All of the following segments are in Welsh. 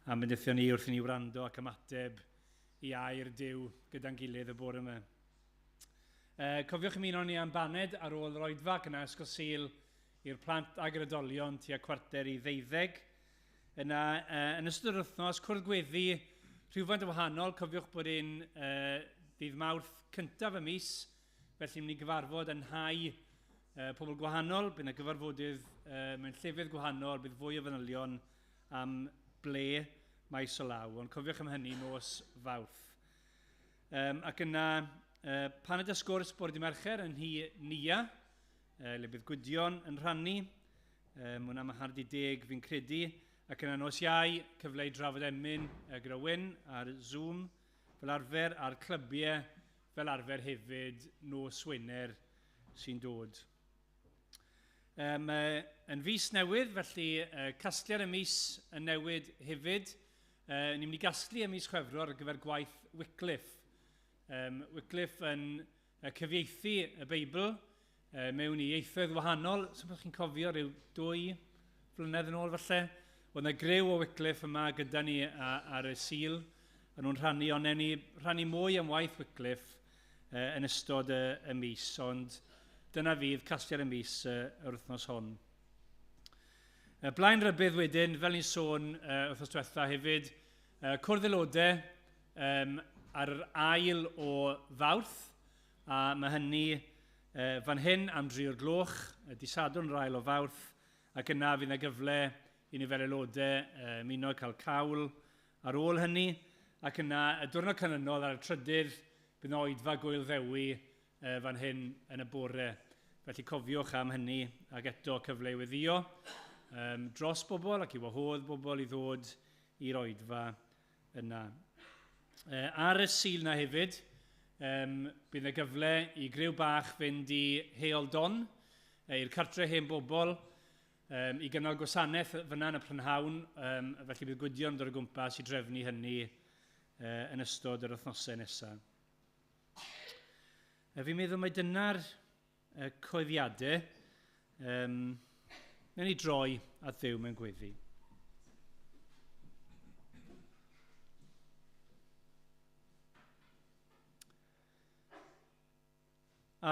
A'n bendithio ni wrth i ni wrando ac ymateb i air Duw gyda'n gilydd y bore yma. Cofiwch ymuno ni am baned ar ôl yr oedfa ac yna Ysgol Sul i'r plant ag yr oedolion tua 11:45. Yna, yn ystod yr wythnos, cwrdd gweddi rhywfaint o wahanol. Cofiwch bod un ddydd Mawrth cyntaf y mis, felly ni'n mynd i gyfarfod yn nhai pobl gwahanol. Bydd yna gyfarfodydd mewn llefydd gwahanol, bydd fwy o fanylion am ble maes o law, ond cofiwch am hynny nos Fawrth. Ac yna, paned a sgwrs bore dydd Mercher yn nhŷ Nia, le bydd Gwydion yn rhannu. Hwnna am 9:30 fi'n credu. Ac yna nos Iau, cyfle i drafod emyn gyda Wyn ar Zoom, fel arfer, a'r clybiau fel arfer hefyd nos Wener sy'n dod. Yn fis newydd, felly casgliad y mis yn newid hefyd. Ni'n mynd i gasglu ym mis Chwefror ar gyfer gwaith Wycliffe. Wycliffe yn cyfieithu y Beibl mewn i ieithoedd wahanol. So byddwch chi'n cofio rhyw 2 flynedd yn ôl falle, oedd yna griw o Wycliffe yma gyda ni ar y Sul. A nhw'n rhannu, ond newn ni rhannu mwy am waith Wycliffe yn ystod y mis. Ond dyna fydd casgliad y mis yr wythnos hon. Blaen rybudd wedyn, fel ni'n sôn wythnos diwetha hefyd, cwrdd aelodau ar yr 2 o Fawrth, a mae hynny fan hyn am 3 o'r gloch, dydd Sadwrn yr 2 o Fawrth, ac yna fydd yna gyfle i ni fel aelodau ymuno cael cawl ar ôl hynny, ac yna y diwrnod canlynol ar y 3rd, bydd yna oedfa Gŵyl Ddewi fan hyn yn y bore. Felly cofiwch am hynny, ac eto cyfle i weddïo dros bobl ac i wahodd bobl i ddod i'r oedfa yna. Ar y Sul na hefyd, bydd yna gyfle i griw bach fynd i Heol Don, i'r cartre hen bobl, i gynnal gwasanaeth fyna yn y prynhawn, felly bydd Gwydion yn dod o gwmpas i drefnu hynny yn ystod yr wythnosau nesaf. Fi'n meddwl mai dyna'r coeddiadau. Newn ni droi at Dduw mewn gweddi.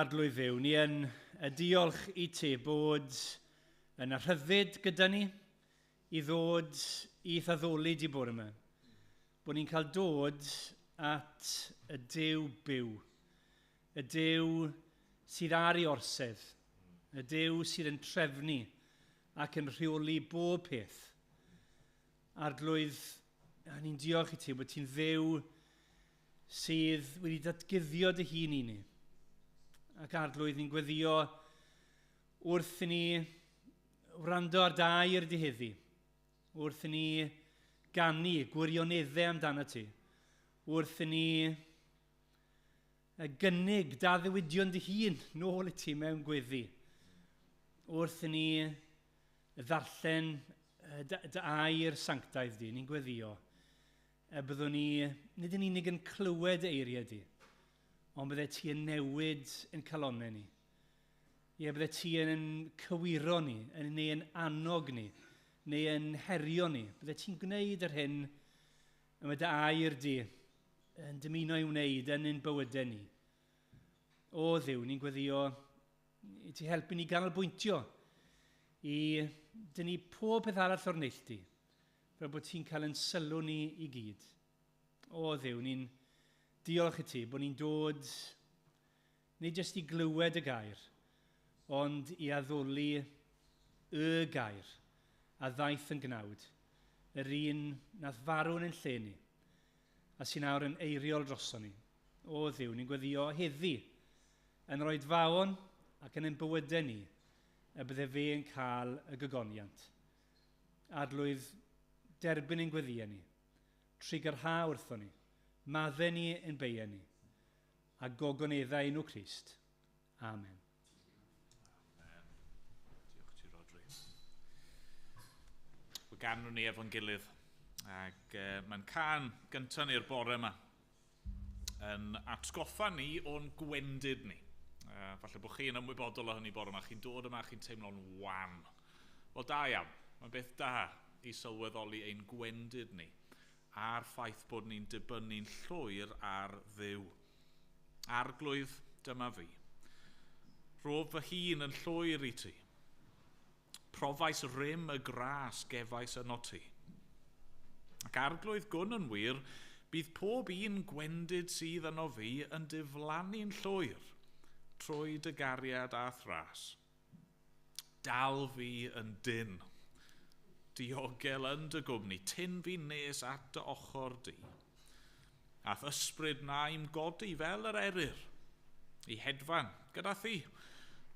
Arglwydd Dduw, ni yn diolch i ti bod yna rhyddid gyda ni i ddod i'th addoli di bore yma. Bod ni'n cael dod at y Duw byw, y Duw sydd ar ei orsedd, y Duw sydd yn trefnu ac yn rheoli bob peth. Arglwydd, a ni'n diolch i ti bod ti'n Dduw sydd wedi datguddio dy hun i ni. Ac Arglwydd, ni'n gweddio wrth i ni wrando ar dy air di heddi, wrth i ni ganu gwirioneddau amdano ti, wrth i ni gynnig dy addewidion dy hun nôl i ti mewn gweddi, wrth i ni ddarllen dy air sanctaidd di, ni'n gweddio, y byddwn ni nid yn unig yn clywed eiriau di, ond bydde ti yn newid yn calonnau ni. Ie, bydde ti yn cywiro ni, neu yn annog ni, neu yn herio ni. Bydde ti'n gwneud yr hyn y mae dy air di yn dymuno i wneud yn ein bywydau ni. O Dduw, ni'n gweddio i ti helpu ni ganolbwyntio i dynnu pob peth arall o'r neilltu, fel bod ti'n cael yn sylw ni i gyd. O Dduw, ni'n diolch i ti bod ni'n dod nid jyst i glywed y gair, ond i addoli y gair a ddaeth yn gnawd, yr un nath farw yn ein lle ni, a sy'n awr yn eiriol droson ni. O Dduw, ni'n gweddio heddi yn yr oedfaon ac yn ein bywydau ni, y bydde fe yn cael y gogoniant. Arglwydd, derbyn ein gweddiau ni, trugarha wrtho ni, maddau ni ein beiau ni, a gogoneddau enw Crist. Amen. Amen. Diolch ti, Rodri. Wel, ganwn ni efo'n gilydd, ac mae'n cân gyntaf ni'r bore yma yn atgoffa ni o'n gwendid ni. Falle bod chi'n ymwybodol o hynny bore yma, chi'n dod yma, chi'n teimlo'n wan. Wel, da iawn. Mae'n beth da i sylweddoli ein gwendid ni. a'r ffaith bod ni'n dibynnu'n llwyr ar Dduw. Arglwydd, dyma fi. Rhof fy hun yn llwyr i ti. Profais rym y gras gefais yno ti. Ac Arglwydd gwn yn wir, bydd pob un gwendid sydd yno fi yn diflannu'n llwyr trwy dy gariad a thras. Dal fi yn dyn, diogel yn dy gwmni, tyn fi nes at dy ochr di. Ath ysbryd na i'm godi fel yr eryr, i hedfan gyda thi,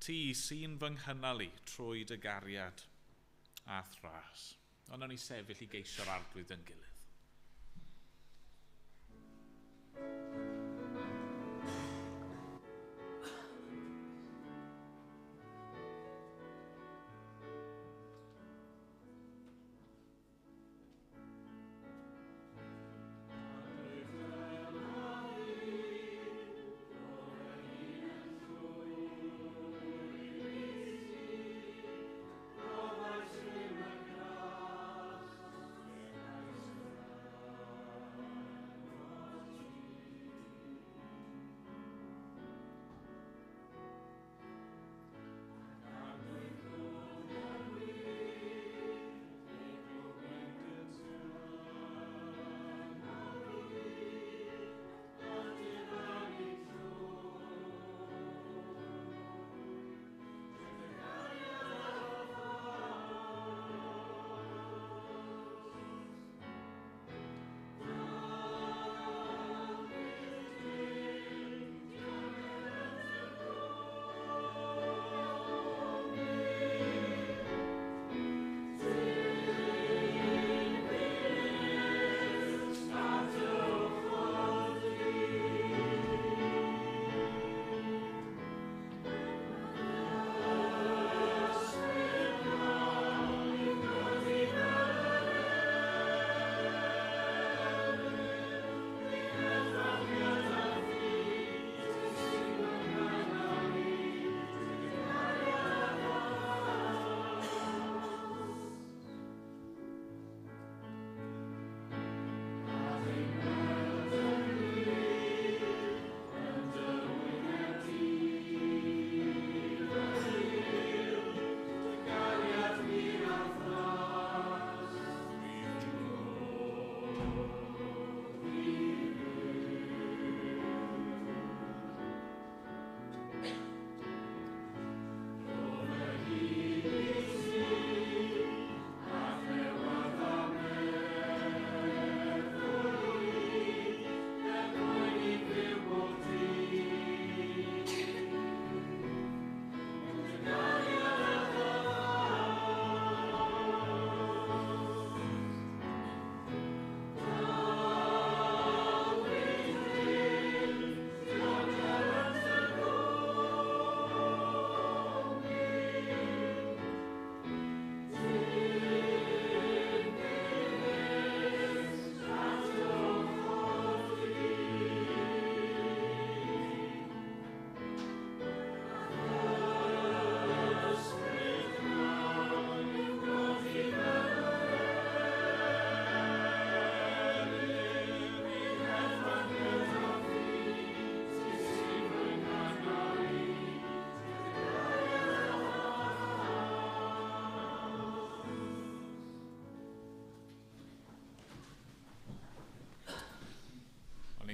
ti sy'n fy nghynnal i trwy dy gariad a thras. Ond nawn ni sefyll i geisio'r Arglwydd yn gilydd.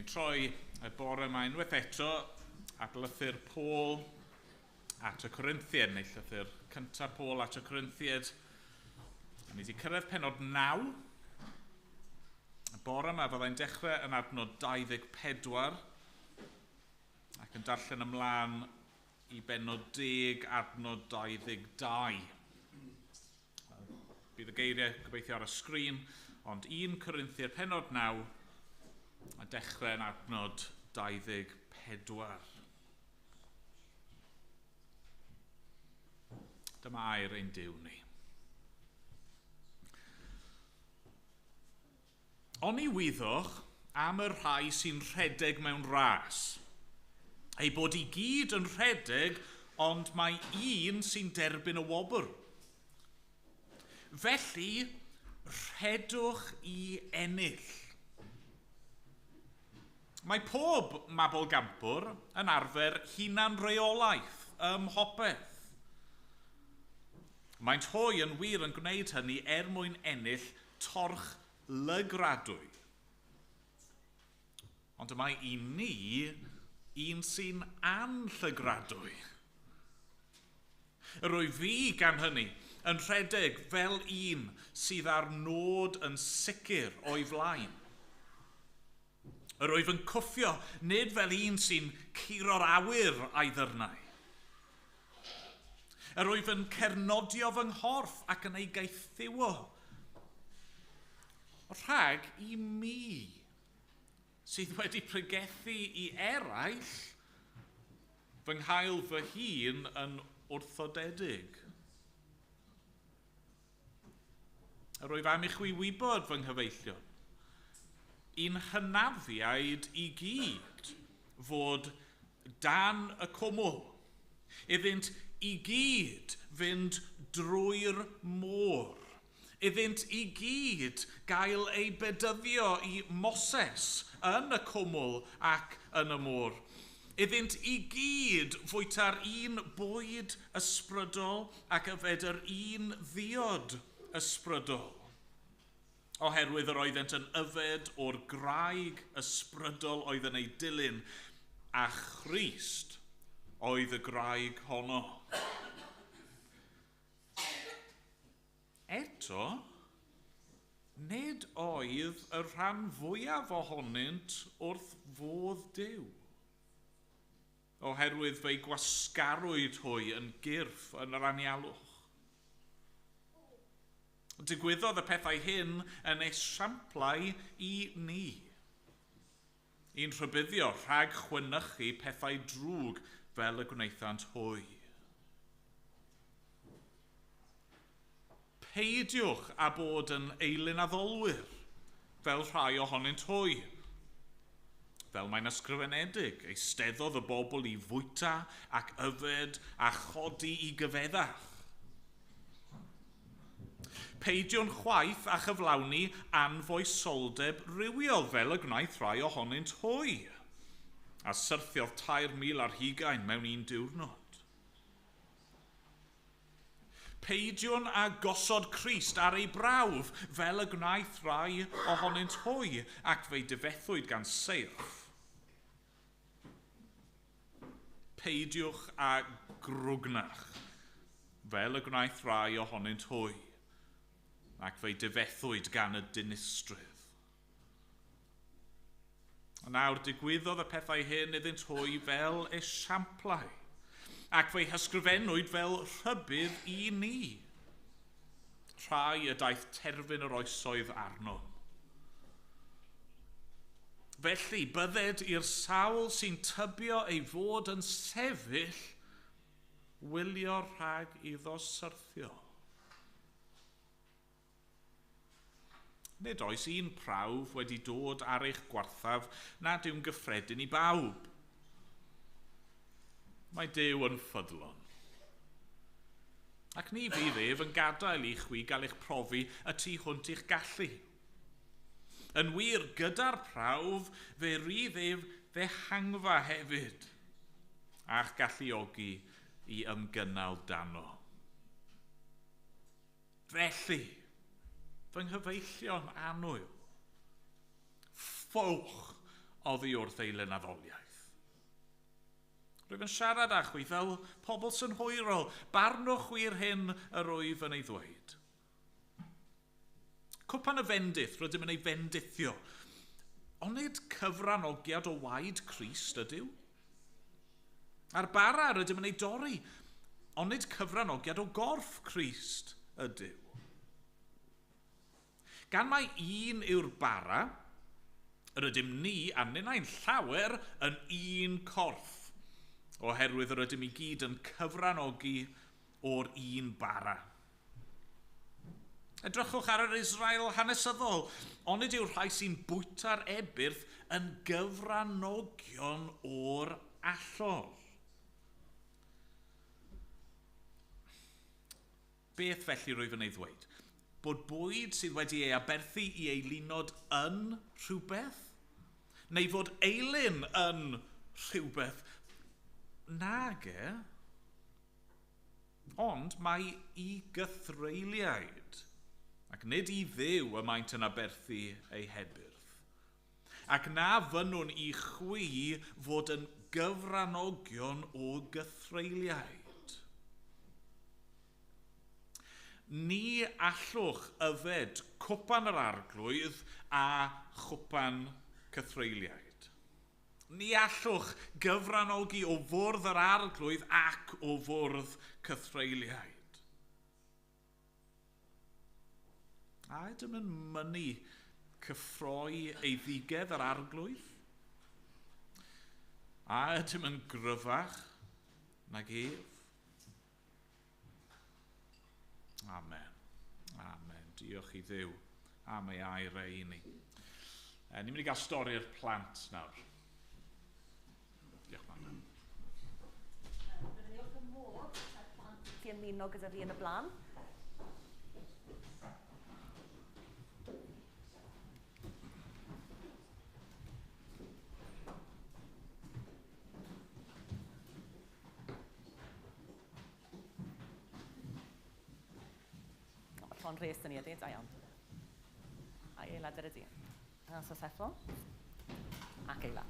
Ni'n troi y bore yma unwaith eto at lythyr Paul at y Corinthiaid, neu llythyr cyntaf Paul at y Corinthiaid. A ni wedi cyrraedd pennod 9. Y bore yma fyddai'n dechrau yn adnod 24 ac yn darllen ymlaen i bennod 10 adnod 22. Bydd y geiriau gobeithio ar y sgrin, ond 1 Corinthiaid pennod 9 a dechrau yn adnod 24. Dyma air ein Duw ni. Oni wyddoch am y rhai sy'n rhedeg mewn ras, ei bod i gyd yn rhedeg, ond mae un sy'n derbyn y wobr. Felly, rhedwch i ennill. Mae pob mabolgampwr yn arfer hunanreolaeth ym mhopeth. Maent hwy yn wir yn gwneud hynny er mwyn ennill torch lygradwy. Ond y mae i ni un sy'n anllygradwy. Yr wyf fi gan hynny yn rhedeg fel un sydd â'r nod yn sicr o'i flaen. Yr wyf yn cwffio nid fel un sy'n curo'r awyr a'i ddyrnau. Yr wyf yn cernodio fy nghorff ac yn ei gaethiwo. Rhag i mi, sydd wedi pregethu i eraill, fy nghael fy hun yn wrthodedig. Yr wyf am i chwi wybod fy nghyfeillion, i'n hynafiaid i gyd fod dan y cwmwl, iddynt i gyd fynd drwy'r môr, iddynt i gyd gael eu bedyddio i Moses yn y cwmwl ac yn y môr, iddynt i gyd fwyta'r un bwyd ysbrydol ac yfed yr un ddiod ysbrydol, oherwydd yr oeddent yn yfed o'r graig ysbrydol oedd yn ei dilyn, a Christ oedd y graig honno. Eto, nid oedd y rhan fwyaf ohonynt wrth fodd Duw, oherwydd fe'i gwasgarwyd hwy yn gyrff yn yr anialwch. Digwyddodd y pethau hyn yn esiamplau i ni, i'n rhybuddio rhag chwynychu pethau drwg fel y gwnaethant hwy. Peidiwch â bod yn eilunaddolwyr fel rhai ohonynt hwy. Fel mae'n ysgrifenedig, eisteddodd y bobl i fwyta ac yfed a chodi i gyfeddach. Peidiwn chwaith a chyflawni anfoesoldeb rhywiol fel y gwnaeth rhai ohonynt hwy, a syrthiodd 3,020 mewn un diwrnod. Peidiwn â gosod Crist ar ei brawf fel y gwnaeth rhai ohonynt hwy, ac fe'i difethwyd gan seirff. Peidiwch â grwgnach fel y gwnaeth rhai ohonynt hwy, ac fe'i difethwyd gan y dinistrydd. A nawr digwyddodd y pethau hyn iddynt hwy fel esiamplau, ac fe'i hysgrifennwyd fel rhybudd i ni, rhai y daeth terfyn yr oesoedd arno. Felly, bydded i'r sawl sy'n tybio ei fod yn sefyll wylio rhag iddo syrthio. Nid oes un prawf wedi dod ar eich gwarthaf nad yw'n gyffredin i bawb. Mae Duw yn ffyddlon. Ac ni fydd ef yn gadael i chwi gael eich profi y tu hwnt i'ch gallu. Yn wir, gyda'r prawf, fe rydd ef ddehangfa hefyd, a'ch galluogi i ymgynnal dano. Felly, fy nghyfeillion annwyl, ffowch oddi wrth eilunaddoliaeth. Rwyf yn siarad â chwi fel pobl synhwyrol, barnwch chwi'r hyn yr wyf yn ei ddweud. Cwpan y fendith rydym yn ei fendithio, onid cyfranogiad o waed Crist ydyw? A'r bara rydym yn ei dorri, onid cyfranogiad o gorff Crist ydyw? Gan mai un yw'r bara, yr ydym ni a ninnau'n llawer yn un corff, oherwydd yr ydym i gyd yn cyfranogi o'r un bara. Edrychwch ar yr Israel hanesyddol, onid yw'r rhai sy'n bwyta'r ebyrth yn gyfranogion o'r allor. Beth felly rwyf yn ei ddweud? Bod bwyd sydd wedi ei aberthu i eilunod yn rhywbeth? Neu fod Eilun yn rhywbeth. Nage. Ond mae i gythreuliaid, ac nid i Dduw y maent yn aberthu eu hebyrth. Ac na fynnwn i chwi fod yn gyfranogion o gythreuliaid. Ni allwch yfed cwpan yr Arglwydd a chwpan cythreuliaid. Ni allwch gyfranogi o fwrdd yr Arglwydd ac o fwrdd cythreuliaid. A ydym yn mynnu cyffroi eiddigedd yr Arglwydd? A ydym yn gryfach nag ef? Amen. Amen. Diolch i Dduw am ei air e i ni. Ni'n mynd i gael stori'r plant nawr. Diolch, Manda. Byddwn ni wrth y modd petai'r plant wedi ymuno gyda fi yn y blaen. O, mae llond rhes 'da ni ydy, da iawn. A Eila dyr y di. A Sosefo. Ac Eila.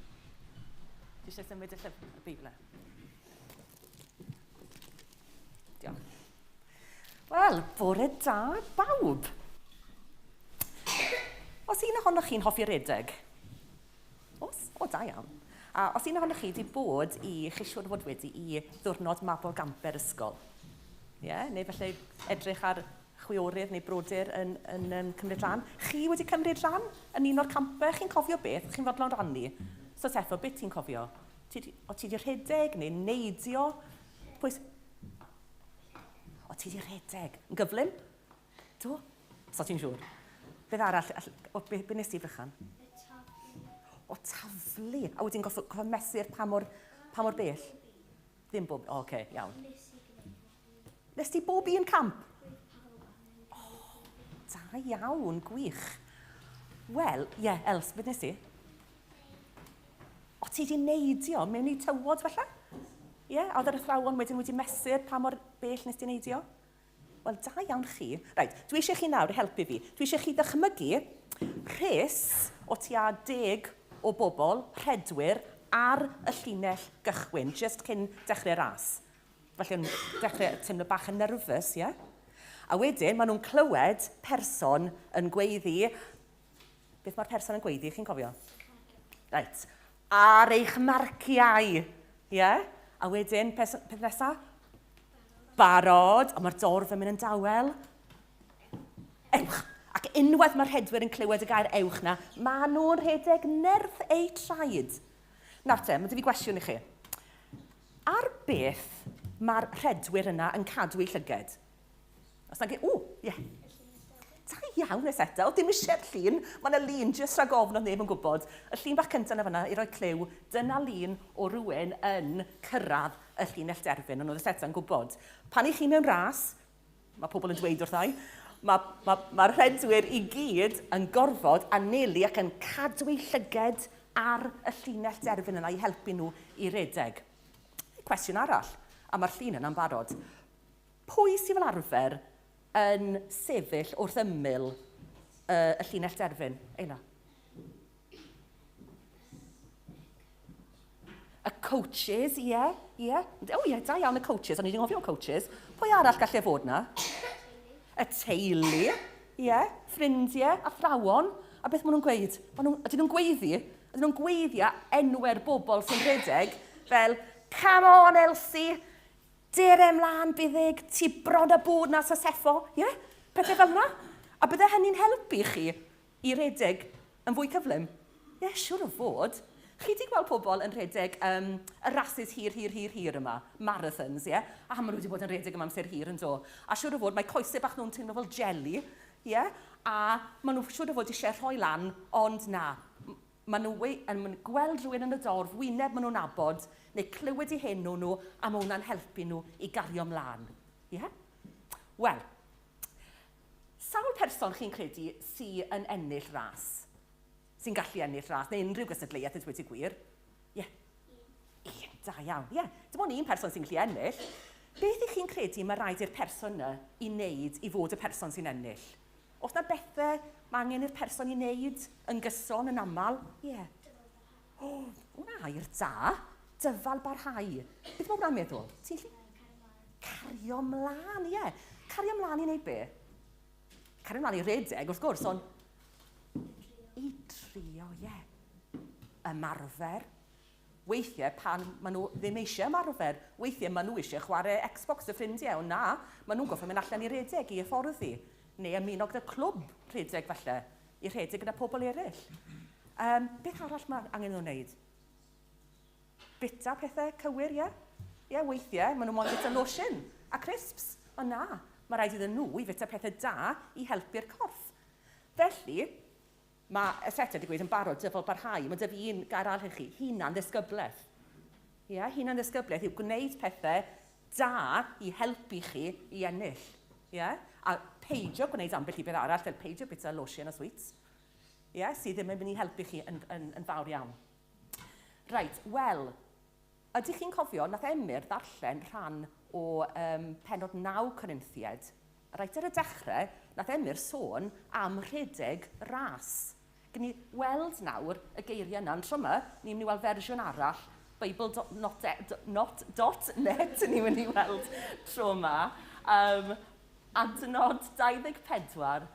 Ti eisiau symud y llyfr, y Beibl? Diolch. Wel, bore da bawb. Os un ohonoch chi'n hoffi redeg? Os? O, da iawn. A os un ohonoch chi wedi bod i, chi siŵr fod wedi i ddiwrnod mabolgamper ysgol. Ie, yeah? Neu felly edrych ar chwiorydd neu brodyr yn, yn, yn cymryd rhan. Chi wedi cymryd rhan yn un o'r campau? Chi'n cofio beth? Chi'n fodlon rannu? So Seffo, beth ti'n cofio? Ti, o ti wedi rhedeg neu neidio? Pwy... O ti wedi rhedeg? Yn gyflym? Do? So ti'n siŵr? Beth arall? O, be, be nes ti, Brychan? O, taflu. A wedyn goffo, goffo mesur pa mor, pa mor bell? Ddim bob... O, oce, okay, iawn. Nes ti bob un camp? O, da iawn, gwych. Wel, ie, yeah, Els, beth nes ti? O, ti wedi neidio mewn i tywod falle? Ie, yeah, a oedd yr athrawon wedyn wedi mesur pa mor bell nes ti neidio? Wel, da iawn chi. Reit, dwi eisiau chi nawr helpu fi. Dwi eisiau chi ddychmygu rhes o tua 10 o bobl, rhedwyr, ar y llinell gychwyn, jyst cyn dechrau ras. Felly yn dechrau teimlo bach yn nervous, ie? Yeah? A wedyn, maen nhw'n clywed person yn gweiddi. Beth mae'r person yn gweiddi, chi'n cofio? Reit. Ar eich marciau. Ie? Yeah? A wedyn, peth, peth nesaf? Barod. A mae'r dorf yn mynd yn dawel. Ewch. Ac unwaith mae'r rhedwyr yn clywed y gair ewch na, maen nhw'n rhedeg nerth eu traed. Nawr te, mae 'da fi gwestiwn i chi. Ar beth mae'r rhedwyr yna yn cadw eu llyged? Os nag... O, ie. Da iawn, Eseta. Oedd dim eisiau'r llun. Mae yna lun, jyst rhag ofn oedd neb yn gwybod. Y llun bach cyntaf yna fan'na, i roi cliw, dyna lun o rywun yn cyrraedd y llinell derfyn, ond oedd Eseta'n gwybod. Pan i chi mewn ras, mae pobl yn dweud wrtha i, mae, mae, mae'r rhedwyr i gyd yn gorfod anelu ac yn cadw eu llyged ar y llinell derfyn yna i helpu nhw i redeg. Cwestiwn arall, a mae'r llun yna'n barod. Pwy sydd fel arfer yn sefyll wrth ymyl y, y llinell derfyn? Eila. Y coaches, ie, yeah, ie. Yeah. O ie, yeah, da iawn y coaches, o'n i wedi ngofio coaches. Pwy arall gallai fod na? Y teulu, ie, yeah. Ffrindiau, athrawon. A beth maen nhw'n gweud? Maen nhw, ydyn nhw'n gweiddi? Ydyn nhw'n gweiddi a enwau'r bobl sy'n rhedeg fel, come on Elsie, Dere mlaen, Buddug, ti bron a bod 'na, Saseffo, ie? Pethau fel 'na. A bydde hynny'n helpu chi i redeg yn fwy cyflym? Ie, siŵr o fod. Chi 'di gweld pobl yn rhedeg um, y rasys hir, hir, hir, hir yma, marathons, ie? A maen nhw wedi bod yn rhedeg am amser hir yn do. A siŵr o fod, mae coesau bach nhw'n teimlo fel jelly, ie? A maen nhw siŵr o fod eisiau rhoi lan, ond na, Maen nhw we- yn gweld rhywun yn y dorf, wyneb maen nhw'n nabod, neu clywed eu henw nhw, a mae hwnna'n helpu nhw i gario mlaen. Ie? Yeah? Wel, sawl person chi'n credu sy yn ennill ras? sy'n gallu ennill ras, neu unrhyw gystadleuaeth i dweud y gwir? Ie. Yeah. Un, da iawn. Ie, yeah. Dim ond un person sy'n gallu ennill. Beth ych chi'n credu mae rhaid i'r person yna i wneud i fod y person sy'n ennill? Os na bethau mae angen i'r person i wneud yn gyson, yn aml? Ie. Yeah. O, oh, hwnna air da. Dyfal barhau. Beth mae hwnna'n meddwl? Ti'n gallu cario mlaen, ie. Yeah. Cario mlaen i wneud be? Cario mlaen i redeg, wrth gwrs, ond i trio, ie. Yeah. Ymarfer. Weithiau pan maen nhw ddim eisiau ymarfer. Weithiau maen nhw eisiau chwarae Xbox y ffrindiau, ond na, maen nhw'n goffa mynd allan i redeg, i hyfforddi. Neu ymuno gyda clwb rhedeg falle, i rhedeg gyda pobl eraill. Beth arall mae angen nhw wneud? Bita pethau cywir, ie? Ie, weithiau, maen nhw moyn bita losin a crisps. Ond na, mae rhaid iddyn nhw i fita pethau da i helpu'r corff. Felly, mae y set wedi gweud yn barod, dyfal barhau. Mae dyf un gair arall i chi, hunan ddisgyblaeth. Ie, yeah, hunan ddisgyblaeth yw gwneud pethau da i helpu chi i ennill. Ie? Yeah? A peidio gwneud ambell i beth arall, fel peidio bita losin a sweets. Ie, yeah? Sydd ddim yn mynd i helpu chi yn, yn, yn fawr iawn. Reit, wel, ydych chi'n cofio, nath Emyr ddarllen rhan o penod 9 Corinthiaid. Reit ar y dechrau, nath Emyr sôn am rhedeg ras. Gyn ni weld nawr y geiriau yna, ond tro yma, ni'n mynd i weld fersiwn arall, bible.not.net ni'n mynd i weld tro yma. Adnod 24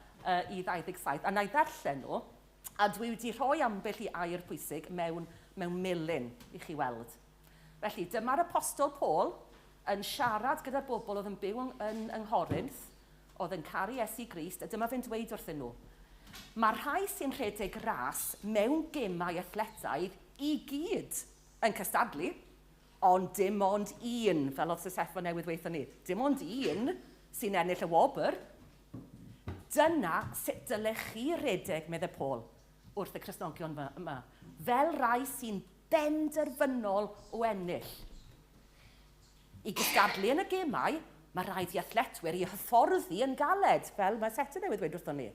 i 27, a na i ddarllen nhw, a dwi wedi rhoi ambell i air pwysig mewn, mewn melyn i chi weld. Felly, dyma'r apostol Paul yn siarad gyda'r bobl oedd yn byw yng, yn, yng Nghorinth, oedd yn caru Iesu Grist, a dyma fe'n dweud wrthyn nhw. Mae rhai sy'n rhedeg ras mewn gemau athletaidd i gyd yn cystadlu, ond dim ond un, fel oedd Seseffa newydd weithio ni, dim ond un sy'n ennill y wobr. Dyna sut dylech chi redeg, meddai Paul, wrth y Cristnogion yma, fel rai sy'n benderfynol o ennill. I gystadlu yn y gemau, mae rhaid i athletwyr i hyfforddi yn galed, fel mae Seta newydd dweud wrthon ni.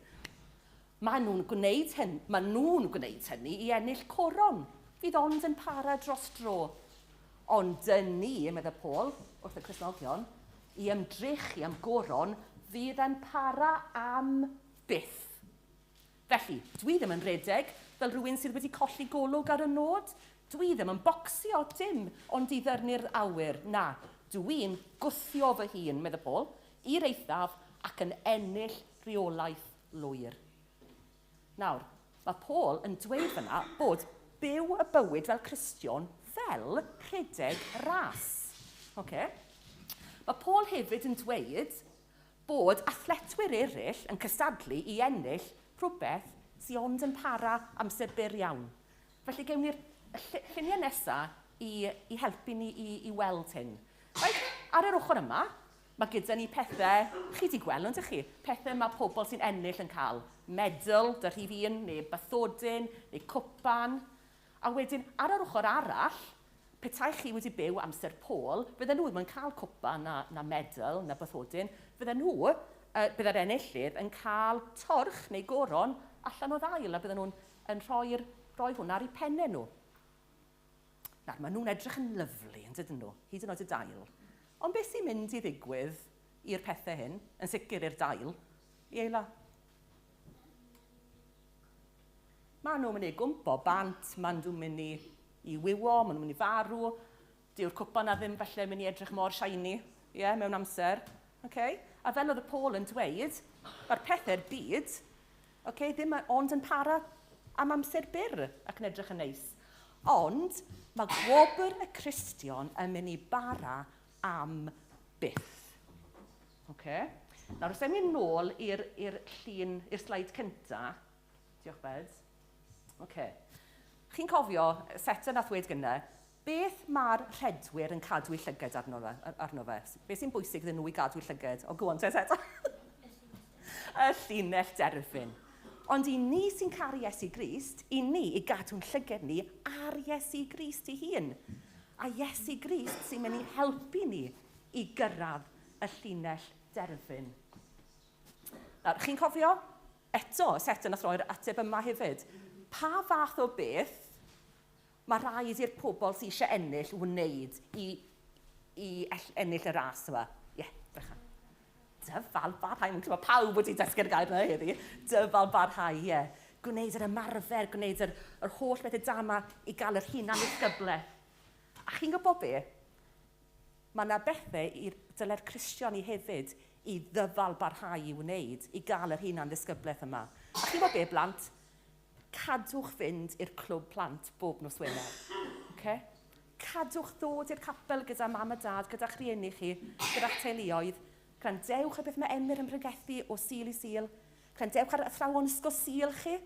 Maen nhw'n gwneud hyn, maen nhw'n gwneud hynny i ennill coron, fydd ond yn para dros dro. Ond dyn ni, meddai Paul, wrth y Cristnogion, i ymdrechu am goron fydd yn para am byth. Felly, dwi ddim yn redeg fel rhywun sydd wedi colli golwg ar y nod. Dwi ddim yn bocsio, dim, ond i ddyrnu'r awyr. Na, dwi'n gwthio fy hun, meddai Paul, i'r eithaf ac yn ennill rheolaeth lwyr. Nawr, mae Paul yn dweud fyna bod byw y bywyd fel Cristion fel rhedeg ras. Okay? Mae Paul hefyd yn dweud bod athletwyr eraill yn cystadlu i ennill rhywbeth sydd ond yn para amser byr iawn. Felly gewn ni'r lluniau nesaf i, i helpu ni i, i weld hyn. Right, ar yr ochr yma, mae gyda ni pethau, chi wedi gweld nhw, ydych chi? Pethau mae pobl sy'n ennill yn cael. Medal, dy rhif un, neu bathodyn, neu cwpan. A wedyn, ar yr ochr arall, petai chi wedi byw amser Paul, fydden nhw ddim yn cael cwpan na, na medal na bathodyn. Fydden nhw, bydde'r enillydd yn cael torch neu goron allan o ddail, a bydden nhw'n yn rhoi'r, rhoi hwnna ar eu pennau nhw. Nawr, maen nhw'n edrych yn lyflu, yn dydyn nhw, hyd yn oed y dail. Ond beth sy'n mynd i ddigwydd i'r pethau hyn, yn sicr i'r dail, i Eila? Maen nhw'n mynd i gwmpo bant, maen nhw'n mynd i, i wywo, maen nhw'n mynd i farw. Dyw'r cwpan na ddim falle mynd i edrych mor shiny, yeah, mewn amser. Okay? A fel oedd y Paul yn dweud, mae'r pethau'r byd okay, ddim ond yn para am amser byr ac yn edrych yn neis. Ond mae gwobr y Cristion yn mynd i bara am byth. Okay? Nawr, os ewn ni nôl i'r llun, i'r sleid cynta, diolch Beds. Okay. Chi'n cofio, Seta nath weud gynne, beth mae'r rhedwyr yn cadw eu llyged arno fe? Arno fe? Beth sy'n bwysig iddyn nhw i gadw eu llyged? O, go on, te, Seta. Y llinell derfyn. Ond i ni sy'n caru Iesu Grist, i ni i gadw'n llyged ni ar Iesu Grist ei hun. A Iesu Grist sy'n mynd i helpu ni i gyrraedd y llinell derfyn. Nawr, chi'n cofio? Eto, Seta nath roi'r ateb yma hefyd. Pa fath o beth mae rhaid i'r pobl sydd eisiau ennill wneud i ennill y ras yma? Ie, yeah, Brychan. Dyfal barhau. Mae'n credu pawb wedi dysgu'r gair yna heddi. Dyfal barhau, ie. Yeah. Gwneud yr ymarfer, gwneud yr holl bethau da yma i gael yr hunan ddisgyblaeth. A chi'n gwybod be? Mae yna bethau dyle'r Cristion i hefyd i ddyfal barhau i wneud, i gael yr hunan ddisgyblaeth yma. A chi'n gwybod be, blant? Cadwch fynd i'r clwb plant bob nos Wener. Okay? Cadwch ddod i'r capel gyda mam a dad, gyda'ch rhieni chi, gyda'ch teuluoedd. Gwrandewch ar beth mae Emyr yn pregethu o Sul i Sul. Gwrandewch ar athrawon ysgol Sul chi,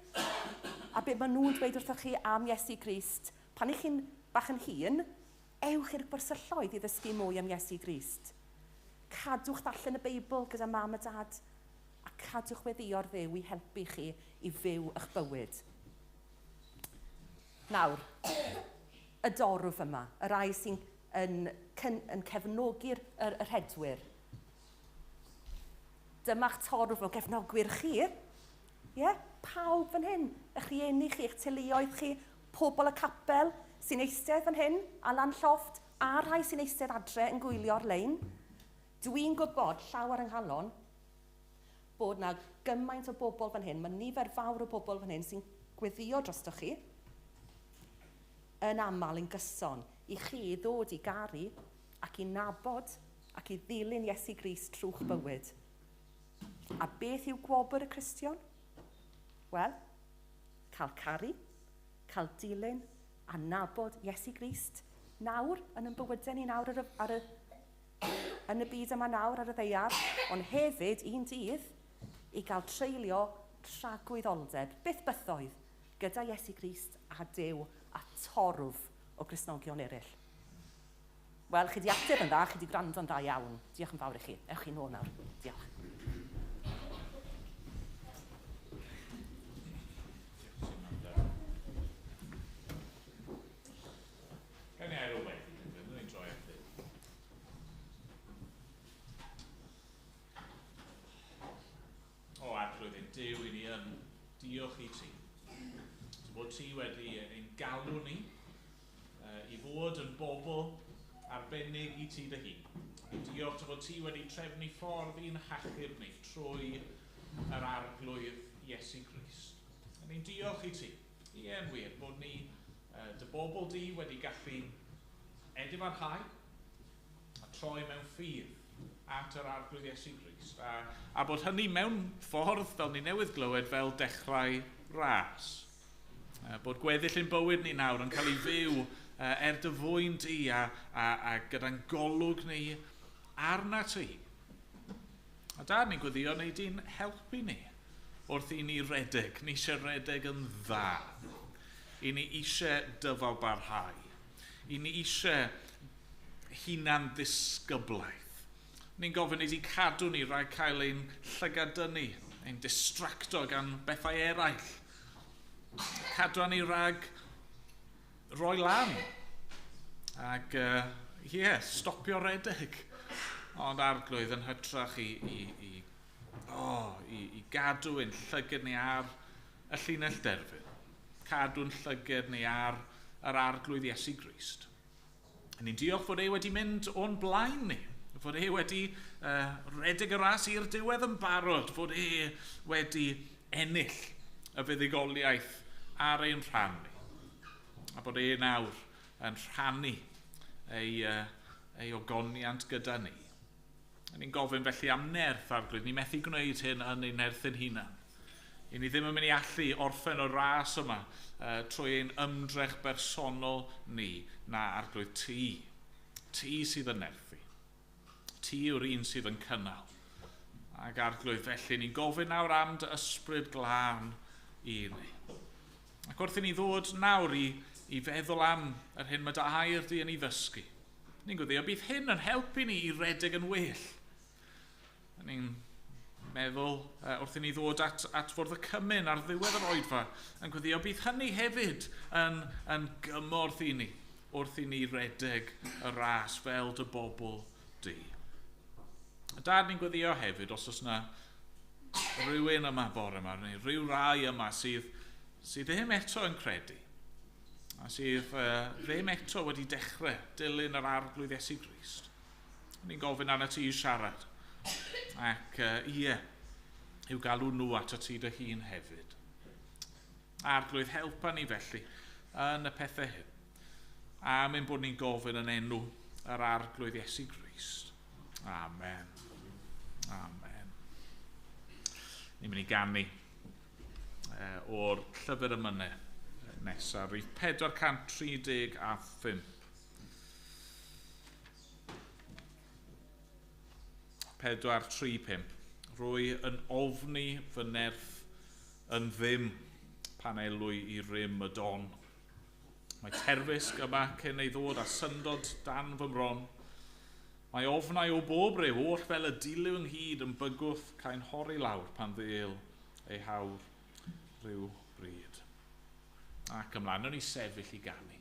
a beth maen nhw'n dweud wrthoch chi am Iesu Grist. Pan ych chi'n bach yn hŷn, ewch i'r gwersylloedd i ddysgu mwy am Iesu Grist. Cadwch ddarllen y Beibl gyda mam a dad, a cadwch weddïo'r Dduw i helpu chi i fyw eich bywyd. Nawr, y dorf yma, y rai sy'n yn cefnogi'r y rhedwyr. Dyma'ch torf o gefnogwyr chi. Ie, pawb fan hyn, eich rhieni chi, eich teuluoedd chi, pobl y capel sy'n eistedd fan hyn, a lan llofft, a rhai sy'n eistedd adre yn gwylio ar-lein. Dwi'n gwybod llawer yng nghalon bod na gymaint o bobl fan hyn, mae nifer fawr o bobl fan hyn sy'n gweddio drostoch chi, yn aml yn gyson, i chi ddod i garu ac i nabod ac i ddilyn Iesu Grist trwy'ch bywyd. A beth yw gwobr y Cristion? Wel, cael caru, cael dilyn a nabod Iesu Grist nawr yn ein bywydau ni nawr yn y byd yma nawr ar y ddaear, ond hefyd un dydd i gael treulio tragwyddoldeb, byth bythoedd, gyda Iesu Grist a Duw a torf o Gristnogion eraill. Wel, chi di ateb yn dda, chi di gwrando'n dda iawn. Diolch yn fawr i chi. Ewch chi nôl nawr. Diolch. Gawn ni ail o weddi, ni'n troi at Dduw. O, Arglwydd ein Duw, i ni yn diolch i ti. So bod ti wedi ein galw ni i fod yn bobl arbennig i ti dy hun. Ni'n diolch dy fod ti wedi trefnu ffordd i'n hachub ni trwy yr Arglwydd Iesu Grist. A ni'n diolch i ti, ie yn wir, bod ni, dy bobl di wedi gallu edifarhau a troi mewn ffydd at yr Arglwydd Iesu Grist. A bod hynny mewn ffordd, fel ni newydd glywed, fel dechrau ras. Bod gweddill ein bywyd ni nawr yn cael ei fyw er dy fwyn di a gyda'n golwg ni arna ti. A da, ni'n gweddio neu di'n helpu ni wrth i ni redeg. Ni eisiau redeg yn dda. I ni eisiau dyfal barhau. I ni eisiau hunan ddisgyblaeth. Ni'n gofyn i ti cadw ni rhag cael ein llygadynnu, ein distracto gan bethau eraill. Cadw ni rhag roi lan ac stopio redeg. Ond Arglwydd yn hytrach i gadw ein llygad ni ar y llinell derfyn. Cadw'n llygad ni ar yr Arglwydd Iesu Grist. A ni'n diolch fod e wedi mynd o'n blaen ni, fod e wedi redeg y ras i'r diwedd yn barod, fod e wedi ennill y fuddugoliaeth ar ein rhan ni. A bod e nawr yn rhannu ei ogoniant gyda ni. A ni'n gofyn felly am nerth, Arglwydd. Ni methu gwneud hyn yn ein nerth ein hunan. I ni ddim yn mynd i allu orffen y ras yma trwy ein ymdrech bersonol ni, na Arglwydd ti. Ti sydd yn nerthu. Ti yw'r un sydd yn cynnal. Ac Arglwydd, felly ni'n gofyn nawr am dy ysbryd glân i ni. Ac wrth i ni ddod nawr i feddwl am yr hyn mae dy air di yn ei ddysgu, ni'n gwyddio bydd hyn yn helpu ni i redeg yn well. Ni'n meddwl wrth i ni ddod at fwrdd y cymun ar ddiwedd yr oedfa, yn gweddio bydd hynny hefyd yn gymorth i ni wrth i ni redeg y ras fel dy bobl di. A Dad, ni'n gweddio hefyd os oes yna rhywun yma bore yma, neu rhyw rai yma sydd sydd ddim eto yn credu, a sydd ddim eto wedi dechrau dilyn yr Arglwydd Iesu Grist. Ni'n gofyn arnat ti i siarad, ac ie, i'w galw nhw ato ti dy hun hefyd. Arglwydd, helpa ni felly yn y pethau hyn, am ein bod ni'n gofyn yn enw yr Arglwydd Iesu Grist. Amen. Amen. Ni'n mynd i ganu o'r llyfr emynau nesaf, rhif 435. 435. Rwy yn ofni fy nerth yn ddim pan elwy i rym y don. Mae terfysg yma cyn ei ddod a syndod dan fy mron. Mae ofnau o bob ryw oll fel y dilyw ynghyd yn bygwth caen hori lawr pan ddêl ei hawr rhyw bryd. Ac ymlaen, o'n i sefyll i ganu.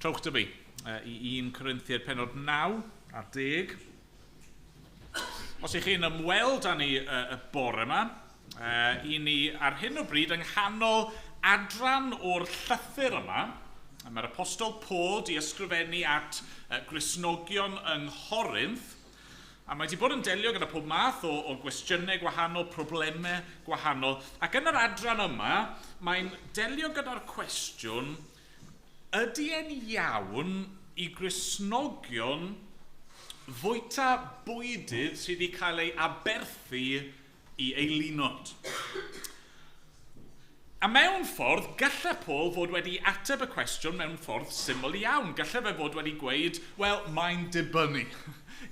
Trowch dy fi i 1 Corinthiaid penod 9. a 10. Os ych chi'n ymweld â ni y bore yma, i ni ar hyn o bryd yng nghanol adran o'r llythyr yma, mae'r apostol Paul di ysgrifennu at Gristnogion yng Nghorinth, a mae wedi bod yn delio gyda pob math o gwestiynau gwahanol, problemau gwahanol, ac yn yr adran yma, mae'n delio gyda'r cwestiwn, ydy e'n iawn i Gristnogion fwyta bwydydd sydd wedi cael ei aberthu i eilunod? A mewn ffordd, gallai Paul fod wedi ateb y cwestiwn mewn ffordd syml iawn. Gallai fe fod wedi gweud, wel, mae'n dibynnu.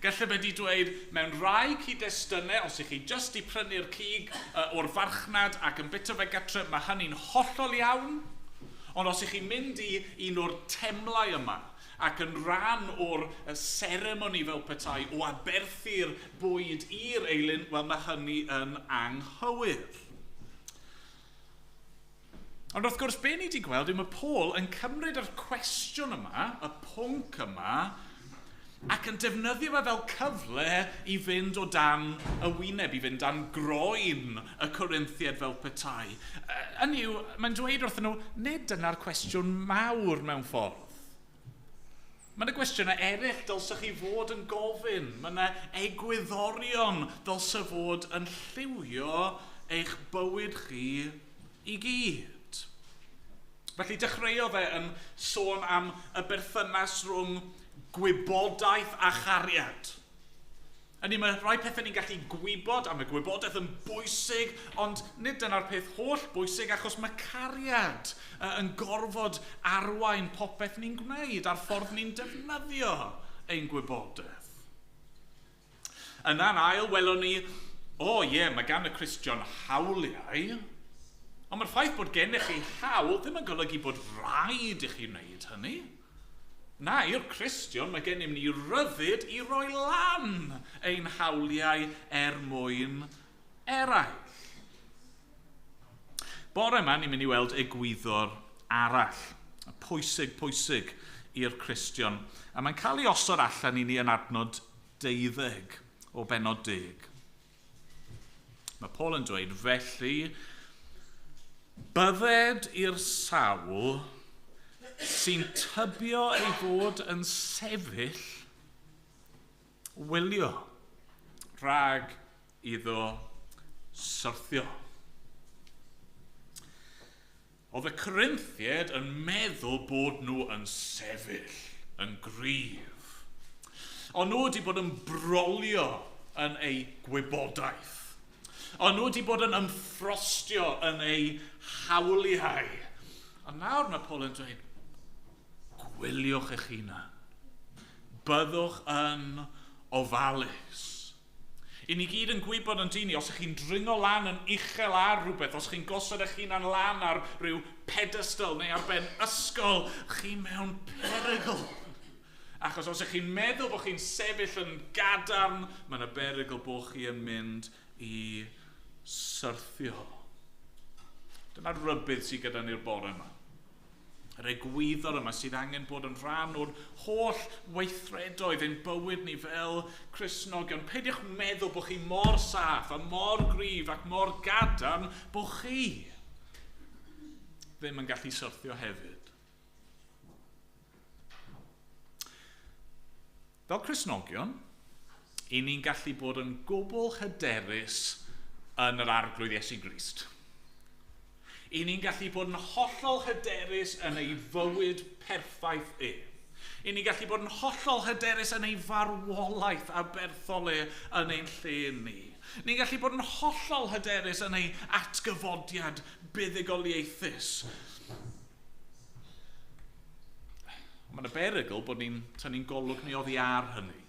Gallai fe wedi dweud, mewn rai cyd-destunau, os ych chi jyst i prynu'r cig o'r farchnad ac yn bita fe gatre, mae hynny'n hollol iawn. Ond os ych chi'n mynd i un o'r temlau yma, ac yn rhan o'r seremoni fel petai o aberthu'r bwyd i'r eilun, wel, mae hynny yn anghywir. Ond wrth gwrs, be ni wedi gweld yw mae Paul yn cymryd yr cwestiwn yma, y pwnc yma, ac yn defnyddio fe fel cyfle i fynd o dan y wyneb, i fynd dan groen y Corinthiaid fel petai. Hynny yw, mae'n dweud wrthyn nhw, nid dyna'r cwestiwn mawr mewn ffordd. Mae yna gwestiynau eraill dylsech chi fod yn gofyn. Mae yna egwyddorion dylse fod yn lliwio eich bywyd chi i gyd. Felly dechreuodd e yn sôn am y berthynas rhwng gwybodaeth a chariad. Hynny, mae rhai pethau ni'n gallu gwybod, a mae gwybodaeth yn bwysig, ond nid dyna'r peth holl bwysig, achos mae cariad yn gorfod arwain popeth ni'n gwneud a'r ffordd ni'n defnyddio ein gwybodaeth. Yna'n ail, welon ni, o ie, mae gan y Cristion hawliau, ond mae'r ffaith bod gennych chi hawl ddim yn golygu bod rhaid i chi wneud hynny. Na, i'r Cristion mae gennym ni ryddid i roi lan ein hawliau er mwyn eraill. Bore yma ni'n mynd i weld egwyddor arall, pwysig, pwysig i'r Cristion. A mae'n cael ei osod allan i ni yn adnod 12 o bennod 10. Mae Paul yn dweud, felly, bydded i'r sawl sy'n tybio ei fod yn sefyll wylio rhag iddo syrthio. Oedd y Corinthiaid yn meddwl bod nhw yn sefyll, yn gryf. Ond nhw wedi bod yn brolio yn eu gwybodaeth. Ond nhw wedi bod yn ymffrostio yn eu hawliau. A nawr mae Paul yn dweud, gwyliwch eich hunan. Byddwch yn ofalus. I ni gyd yn gwybod yn dyn ni, os ych chi'n dringo lan yn uchel ar rhywbeth, os chi'n gosod eich hunan lan ar rhyw pedestal neu ar ben ysgol, chi mewn perygl. Achos os ych chi'n meddwl bod chi'n sefyll yn gadarn, mae yna berygl bod chi yn mynd i syrthio. Dyna'r rybudd sydd gyda ni'r bore yma. Yr egwyddor yma sydd angen bod yn rhan o'r holl weithredoedd ein bywyd ni fel Cristnogion. Peidiwch meddwl bod chi mor saff a mor gryf ac mor gadarn bod chi ddim yn gallu syrthio hefyd. Fel Cristnogion, i ni'n gallu bod yn gwbl hyderus yn yr Arglwydd Iesu Grist. I ni'n gallu bod yn hollol hyderus yn ei fywyd perffaith e. I ni'n gallu bod yn hollol hyderus yn ei farwolaeth aberthol e yn ein lle ni. Ni'n gallu bod yn hollol hyderus yn ei atgyfodiad buddugoliaethus. Mae yna berygl bod ni'n tynnu'n golwg ni oddi ar hynny.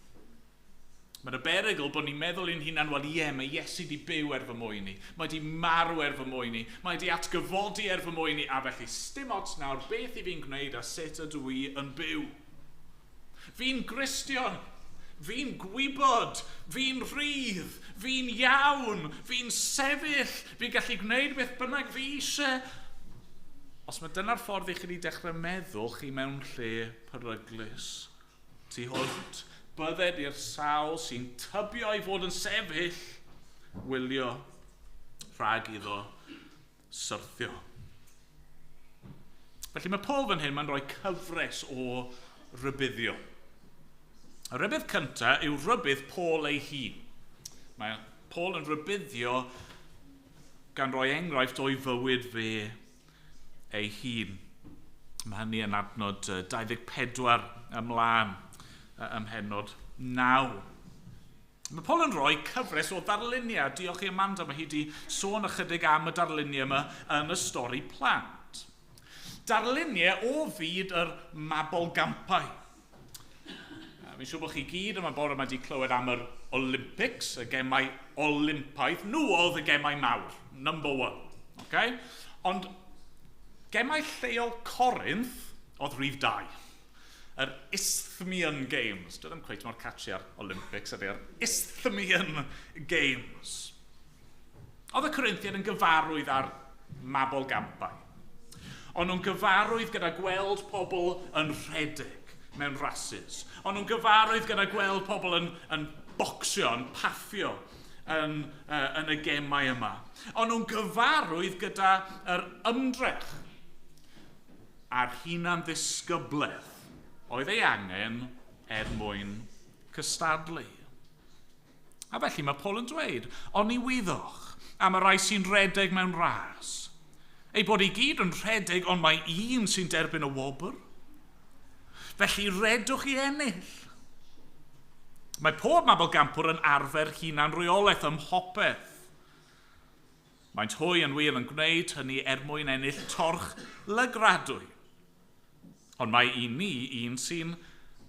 Mae yna berygl bod ni'n meddwl i'n hunan, wel ie, mae Iesu di byw er fy mwyn i, mae di marw er fy mwyn i, mae di atgyfodi er fy mwyn i, a felly sdim ots nawr beth i fi'n gwneud a sut ydw i yn byw. Fi'n Gristion, fi'n gwybod, fi'n rhydd, fi'n iawn, fi'n sefyll, fi'n gallu gwneud beth bynnag fi eisiau. Os mae dyna'r ffordd i chi wedi dechrau meddwl chi mewn lle peryglus tu hwnt. Bydded i'r sawl sy'n tybio ei fod yn sefyll, wylio rhag iddo syrthio. Felly mae Paul fan hyn, mae'n rhoi cyfres o rybuddio. Y rybudd cyntaf yw rybudd Paul ei hun. Mae Paul yn rybuddio gan roi enghraifft o'i fywyd fe ei hun. Mae hynny yn adnod 24 ymlaen ym mhennod 9. Mae Paul yn rhoi cyfres o ddarluniau. Diolch i Amanda, mae hi wedi sôn ychydig am y darluniau yma yn y stori plant. Darluniau o fyd yr mabolgampau. Fi'n siŵr bod chi gyd yma bore yma wedi clywed am yr Olympics, y gemau Olympaidd. Nhw oedd y gemau mawr, number one. Okay? Ond gemau lleol Corinth oedd rhif 2. Yr Isthmian Games. Dwi ddim cweit mor catchy ar Olympics ydy'r Isthmian Games. Oedd y Corinthian yn gyfarwydd ar mabolgampau. Ond nhw'n gyfarwydd gyda gweld pobl yn rhedeg mewn rhasys. Ond nhw'n gyfarwydd gyda gweld pobl yn bocsio, yn paffio yn y gemau yma. Ond nhw'n gyfarwydd gyda yr ymdrech a'r hunan ddisgyblaeth oedd ei angen er mwyn cystadlu. A felly mae Paul yn dweud, oni wyddoch am y rhai sy'n rhedeg mewn ras. Ei bod i gyd yn rhedeg, ond mae un sy'n derbyn y wobr. Felly redwch i ennill. Mae pob mabolgampwr yn arfer hunan reolaeth ym mhopeth. Maent hwy yn wir yn gwneud hynny er mwyn ennill torch lygradwy. Ond mae i ni un sy'n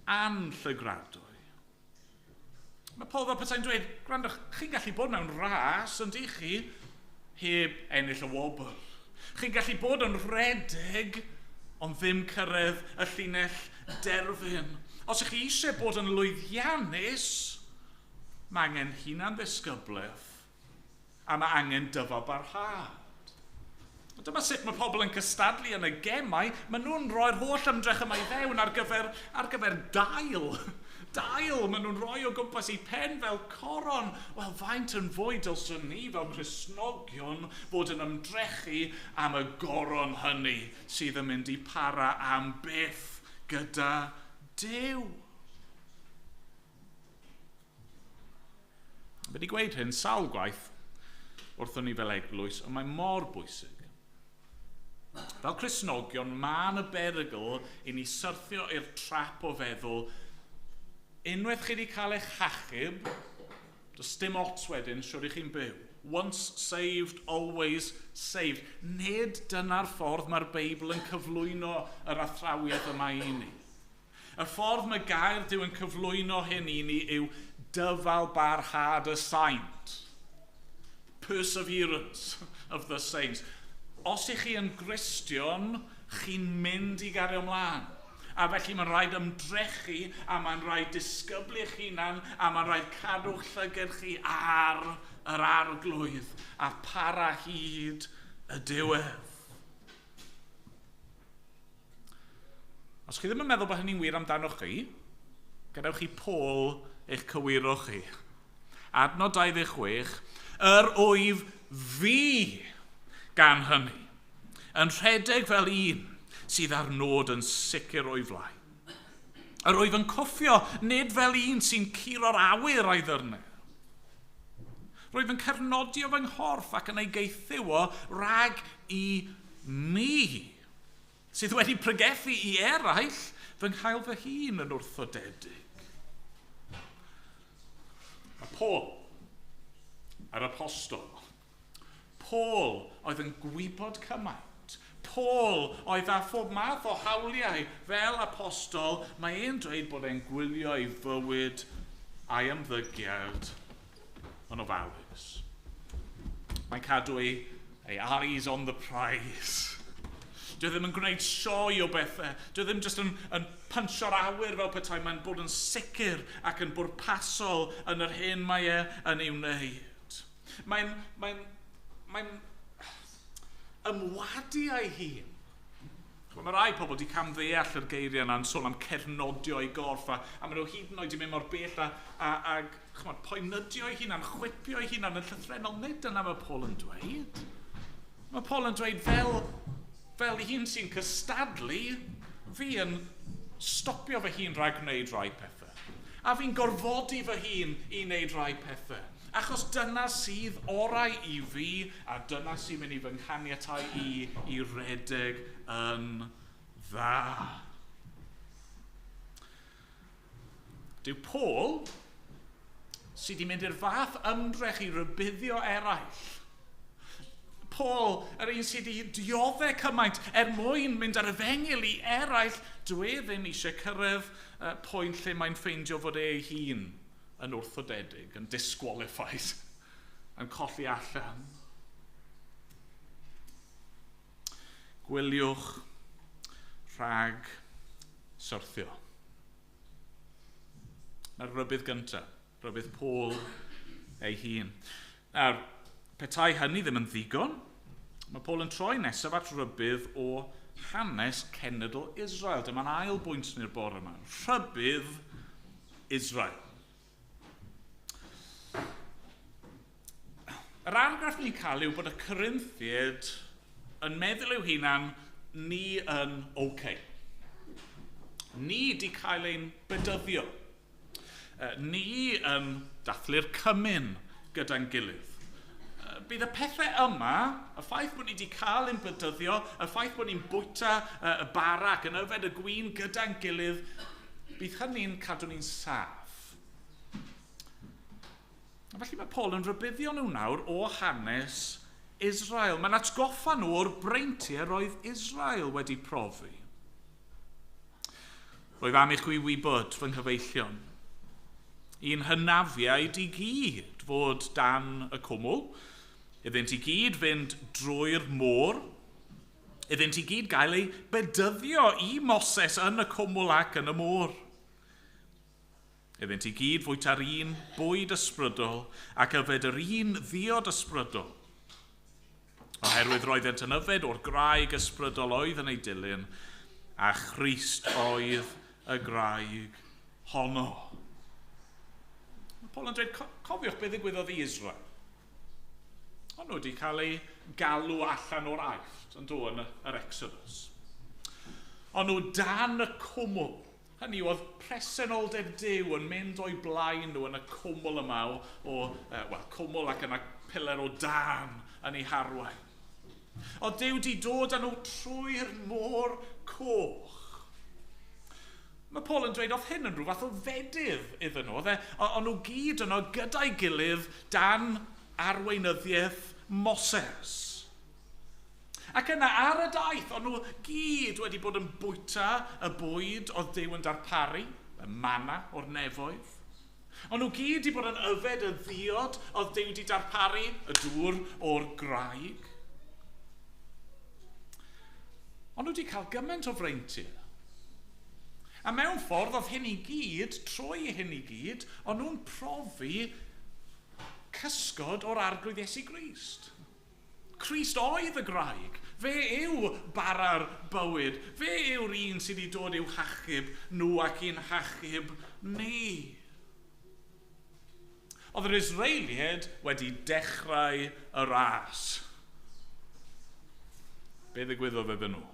anllygradwy. Mae Paul fel petai'n dweud, gwrandwch, chi'n gallu bod mewn ras, yn dych chi, heb ennill y wobr. Chi'n gallu bod yn rhedeg, ond ddim cyrraedd y llinell derfyn. Os ych chi eisiau bod yn lwyddiannus, mae angen hunan ddisgyblaeth a mae angen dyfalbarhad. Dyma sut mae pobl yn cystadlu yn y gemau. Maen nhw'n rhoi'r holl ymdrech yma i fewn ar gyfer dail. Dail, maen nhw'n rhoi o gwmpas eu pen fel coron. Wel, faint yn fwy dylswn ni fel Cristnogion fod yn ymdrechu am y goron hynny sydd yn mynd i para am byth gyda Duw. Fi wedi gweud hyn sawl gwaith wrthon ni fel eglwys, ond mae mor bwysig. Fel Cristnogion, mae yna berygl i ni syrthio i'r trap o feddwl, unwaith chi wedi cael eich hachub, does dim ots wedyn, siwr i chi'n byw. Once saved, always saved. Nid dyna'r ffordd mae'r Beibl yn cyflwyno yr athrawiaeth yma i ni. Y ffordd mae gair Duw yn cyflwyno hyn i ni yw dyfal barhad y saint. Perseverance of the saints. Os ych chi yn Gristion, chi'n mynd i gario ymlaen. A felly mae'n rhaid ymdrechu, a mae'n rhaid disgyblu eich hunan, a mae'n rhaid cadw'ch llygad chi ar yr Arglwydd, a para hyd y diwedd. Os chi ddim yn meddwl bod hynny'n wir amdanoch chi, gadewch chi Paul eich cywiro chi. Adnod 26, yr wyf fi gan hynny, yn rhedeg fel un sydd ar nod yn sicr o'i flaen. Yr wyf yn cwffio nid fel un sy'n curo'r awyr a'i ddyrnau. Rwyf yn cernodio fy nghorff ac yn ei gaethiwo rhag i mi, sydd wedi pregethu i eraill, fy nghael fy hun yn wrthodedig. Mae Paul, yr apostol, Paul oedd yn gwybod cymaint. Paul oedd â phob math o hawliau fel apostol. Mae e'n dweud bod e'n gwylio ei fywyd a'i ymddygiad yn ofalus. Mae'n cadw ei eyes on the prize. Dwi ddim yn gwneud sioe o bethau. Dwi ddim jyst yn puncho'r awyr fel petai. Mae'n bod yn sicr ac yn bwrpasol yn yr hyn mae e yn ei wneud. Mae'n ymwadu â'i hun. Mae rai pobl wedi camddeall yr geiriau yna yn sôn am cernodio ei gorff a maen nhw hyd yn oed wedi mynd mor bell a chymod, poenydio ei hunan, chwipio ei hunan yn llythrennol. Nid dyna mae Paul yn dweud. Mae Paul yn dweud fel un sy'n cystadlu, fi yn stopio fy hun rhag gwneud rhai pethau. A fi'n gorfodi fy hun i wneud rhai pethau. Achos dyna sydd orau i fi, a dyna sy'n mynd i fy nghaniatau i redeg yn dda. Dyw Paul, sydd wedi mynd i'r fath ymdrech i rybuddio eraill. Paul, yr un sydd wedi dioddef cymaint er mwyn mynd ar efengyl i eraill, dyw e ddim eisiau cyrraedd pwynt lle mae'n ffeindio fod e ei hun yn wrthodedig, yn disqualified, yn colli allan. Gwyliwch rhag syrthio. Na'r rhybudd gyntaf, rhybudd Paul ei hun. Nawr, petai hynny ddim yn ddigon, mae Paul yn troi nesaf at rybudd o hanes cenedl Israel. Dyma'n ail bwynt ni'r bore yma. Rhybudd Israel. Yr argraff ni'n cael yw bod y Corinthiaid yn meddwl i'w hunan, ni yn okay. Ni di cael ein bedyddio. Ni yn dathlu'r cymun gyda'n gilydd. Bydd y pethau yma, y ffaith bod ni wedi cael ein bedyddio, y ffaith bod ni'n bwyta y bara ac yn yfed y gwin gyda'n gilydd, bydd hynny'n cadw ni'n saff. A felly mae Paul yn rhybuddio nhw nawr o hanes Israel. Mae'n atgoffa nhw o'r breintiau roedd Israel wedi profi. Roedd am i chwi wybod, fy nghyfeillion, i'n hynafiaid i gyd fod dan y cwmwl, iddynt i gyd fynd drwy'r môr, iddynt i gyd gael eu bedyddio i Moses yn y cwmwl ac yn y môr. Iddynt i gyd fwyta'r un bwyd ysbrydol ac yfed yr un ddiod ysbrydol. Oherwydd roeddent yn yfed o'r graig ysbrydol oedd yn ei dilyn, a Christ oedd y graig honno. Mae Paul yn dweud, cofiwch beth ddigwyddodd i Israel. Ond nhw wedi cael eu galw allan o'r Aifft yn dod yn yr Exodus. Ond nhw dan y cwmwl. Hynny oedd presenoldeb Duw yn mynd o'i blaen nhw yn y cwmwl yma o cwmwl ac yna piler o dan yn ei harwain. Oedd Duw wedi dod â nhw trwy'r môr coch. Mae Paul yn dweud oedd hyn yn rhyw fath o fedydd iddyn nhw. O'n nhw gyd yno gyda'i gilydd dan arweinyddiaeth Moses. Ac yna ar y daith, o'n nhw gyd wedi bod yn bwyta y bwyd oedd Duw yn darparu, y manna o'r nefoedd. O'n nhw gyd wedi bod yn yfed y ddiod oedd Duw wedi darparu, y dŵr o'r graig. O'n nhw wedi cael gymaint o freintiau. A mewn ffordd, oedd hyn i gyd, trwy hyn i gyd, o'n nhw'n profi cysgod o'r Arglwydd Iesu Grist. Crist oedd y graig. Fe yw bara'r bywyd. Fe yw'r un sydd wedi dod i'w hachub nhw ac i'n hachub ni. Oedd yr Israeliaid wedi dechrau y ras. Be ddigwyddodd iddyn nhw?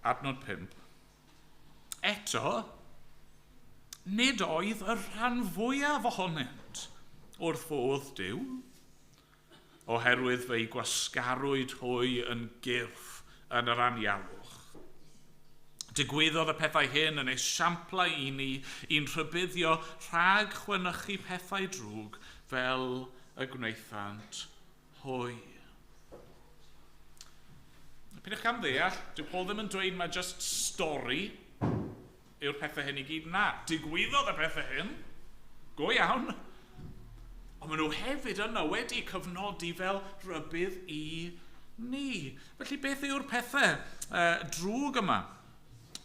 Adnod 5. Eto, nid oedd y rhan fwyaf ohonynt wrth fodd Duw, oherwydd fe'i gwasgarwyd hwy yn gyrff yn yr anialwch. Digwyddodd y pethau hyn yn esiamplau i ni i'n rhybuddio rhag chwenychu pethau drwg fel y gwnaethant hwy. Pidwch cam ddeall, dyw Paul ddim yn dweud mae just stori yw'r pethau hyn i gyd. Na, digwyddodd y pethau hyn, go iawn. Ond maen nhw hefyd yno wedi cyfnodi fel rhybudd i ni. Felly beth yw'r pethau drwg yma?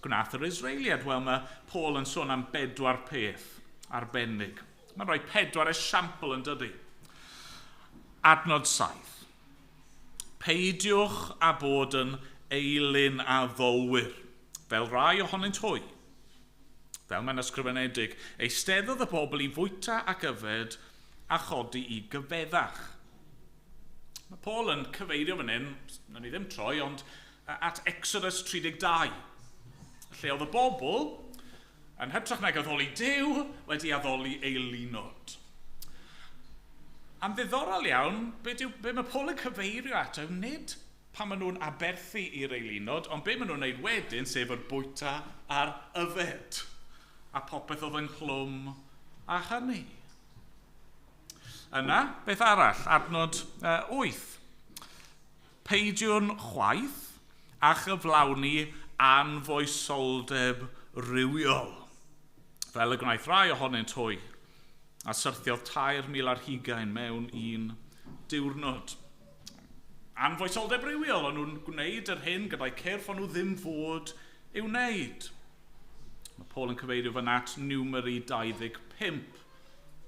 Gwnaeth yr Israeliad, wel mae Paul yn sôn am 4 peth arbennig. Mae'n rhoi 4 esiampl yn dydy. Adnod 7. Peidiwch â bod yn eilun addolwyr, fel rai ohonynt hwy. Fel mae'n ysgrifenedig, eisteddodd y bobl i fwyta ac yfed a chodi i gyfeddach. Mae Paul yn cyfeirio fan hyn, nawn ni ddim troi, ond at Exodus 32, lle oedd y bobl, yn hytrach nag addoli Duw, wedi addoli eilunod. A'n ddiddorol iawn, be, dyw, be mae Paul yn cyfeirio ato yw nid pan maen nhw'n aberthu i'r eilunod, ond be maen nhw'n wneud wedyn, sef yr bwyta a'r yfed, a popeth oedd ynghlwm â hynny. Yna, beth arall, adnod 8. Peidiwn chwaith a chyflawni anfoesoldeb rhywiol, fel y gwnaeth rai ohonynt hwy, a syrthiodd 3,020 mewn un diwrnod. Anfoesoldeb rhywiol, o'n nhw'n gwneud yr hyn gyda'i cyrff o'n nhw ddim fod i'w wneud. Mae Paul yn cyfeirio fan at Numeri 25.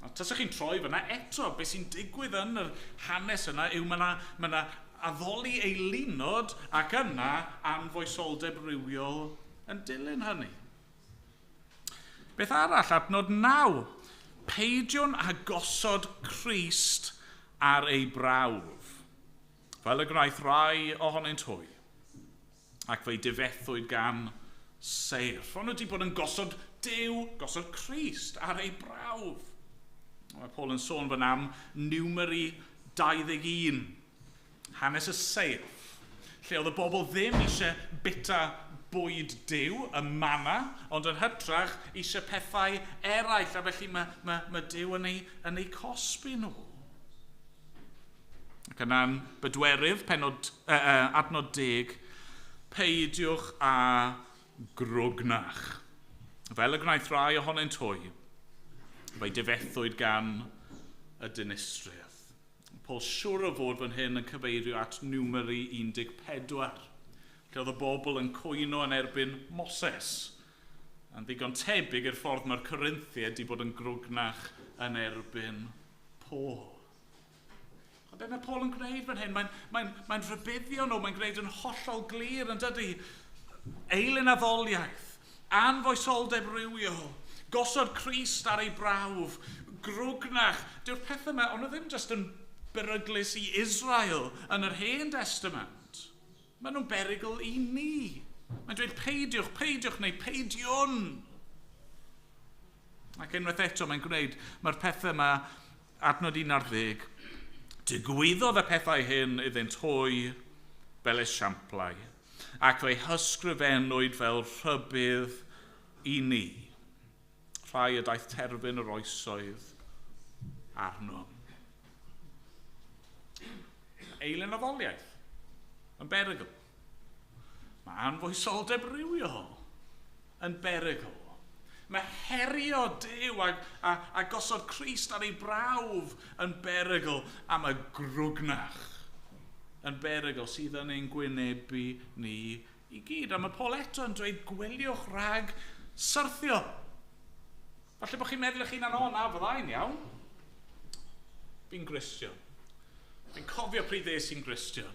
A tasech chi'n troi fyna eto, beth sy'n digwydd yn yr hanes yna yw mae yna ma na addoli eilunod ac yna anfoesoldeb rhywiol yn dilyn hynny. Beth arall, adnod 9. Peidiwn â gosod Crist ar ei brawf, fel y gwnaeth rai ohonynt hwy, ac fe'i difethwyd gan seirff. Ond nhw wedi bod yn gosod Duw, gosod Crist ar ei brawf. Mae Paul yn sôn fan am Numeri 21, hanes y seirff, lle oedd y bobl ddim eisiau bita bwyd Duw, y manna, ond yn hytrach eisiau pethau eraill, a felly mae, mae, mae Duw yn ei, yn ei cosbi nhw. Ac yna'n bedwerydd, penod, adnod 10, peidiwch â grwgnach. Fel y gwnaeth rai ohonynt hwy, fe'i difethwyd gan y dinistrydd. Paul siŵr o fod fan hyn yn cyfeirio at Numeri 14, lle oedd y bobl yn cwyno yn erbyn Moses. Yn ddigon tebyg i'r ffordd mae'r Corinthiaid wedi bod yn grwgnach yn erbyn Paul. A be mae Paul yn gwneud fan hyn? Mae'n mae, mae rhybuddio nhw, mae'n gwneud yn hollol glir yn dydy. Eilun addoliaeth, anfoesoldeb rhywiol, gosod Crist ar ei brawf, grwgnach. Dyw'r pethau yma, ond nhw ddim jyst yn beryglus i Israel yn yr Hen Testament. Maen nhw'n berygl i ni. Mae'n dweud peidiwch, peidiwch neu peidiwn. Ac unwaith eto mae'n gwneud, mae'r pethau yma, adnod 11, digwyddodd y pethau hyn iddynt hwy fel esiamplau, ac fe'i hysgrifennwyd fel rhybudd i ni, rhai y daeth terfyn yr oesoedd arno. Eilun addoliaeth yn berygl. Mae anfoesoldeb rhywiol yn berygl. Mae herio Duw a, a, a gosod Crist ar ei brawf yn berygl am y grwgnach yn berygl sydd yn ein gwynebu ni i gyd. A mae Paul eto yn dweud gwyliwch rhag syrthio. Falle bod chi'n meddwl eich hunan, o na, fyddai'n iawn. Fi'n Gristion. Fi'n cofio pryd ddes i'n Gristion.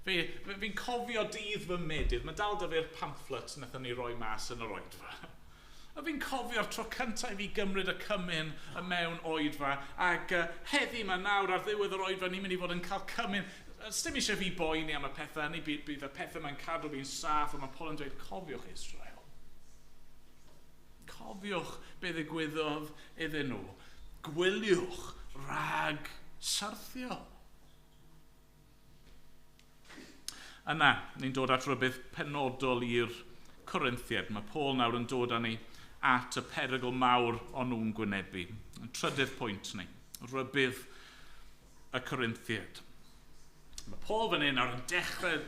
Fi'n fi, fi cofio dydd fy medydd. Mae dal da fi'r pamphlet wnaethon ni roi mas yn yr oedfa. A fi'n cofio'r tro cyntaf i fi gymryd y cymun y mewn oedfa. Ac heddi mae nawr ar ddiwedd yr oedfa ni'n mynd i fod yn cael cymun. Sdim eisiau fi boeni am y pethau, ni bydd, bydd y pethau mae'n cadw fi'n saff, a mae Paul yn dweud, cofiwch Israel. Cofiwch be ddigwyddodd iddyn nhw. Gwyliwch rhag syrthio. Yna, ni'n dod at rywbeth penodol i'r Corinthiaid. Mae Paul nawr yn dod â ni at y perygl mawr o'n nhw'n gwynebu. Y trydydd pwynt ni, rhybudd y Corinthiaid. Mae Paul fan hyn nawr yn dechrau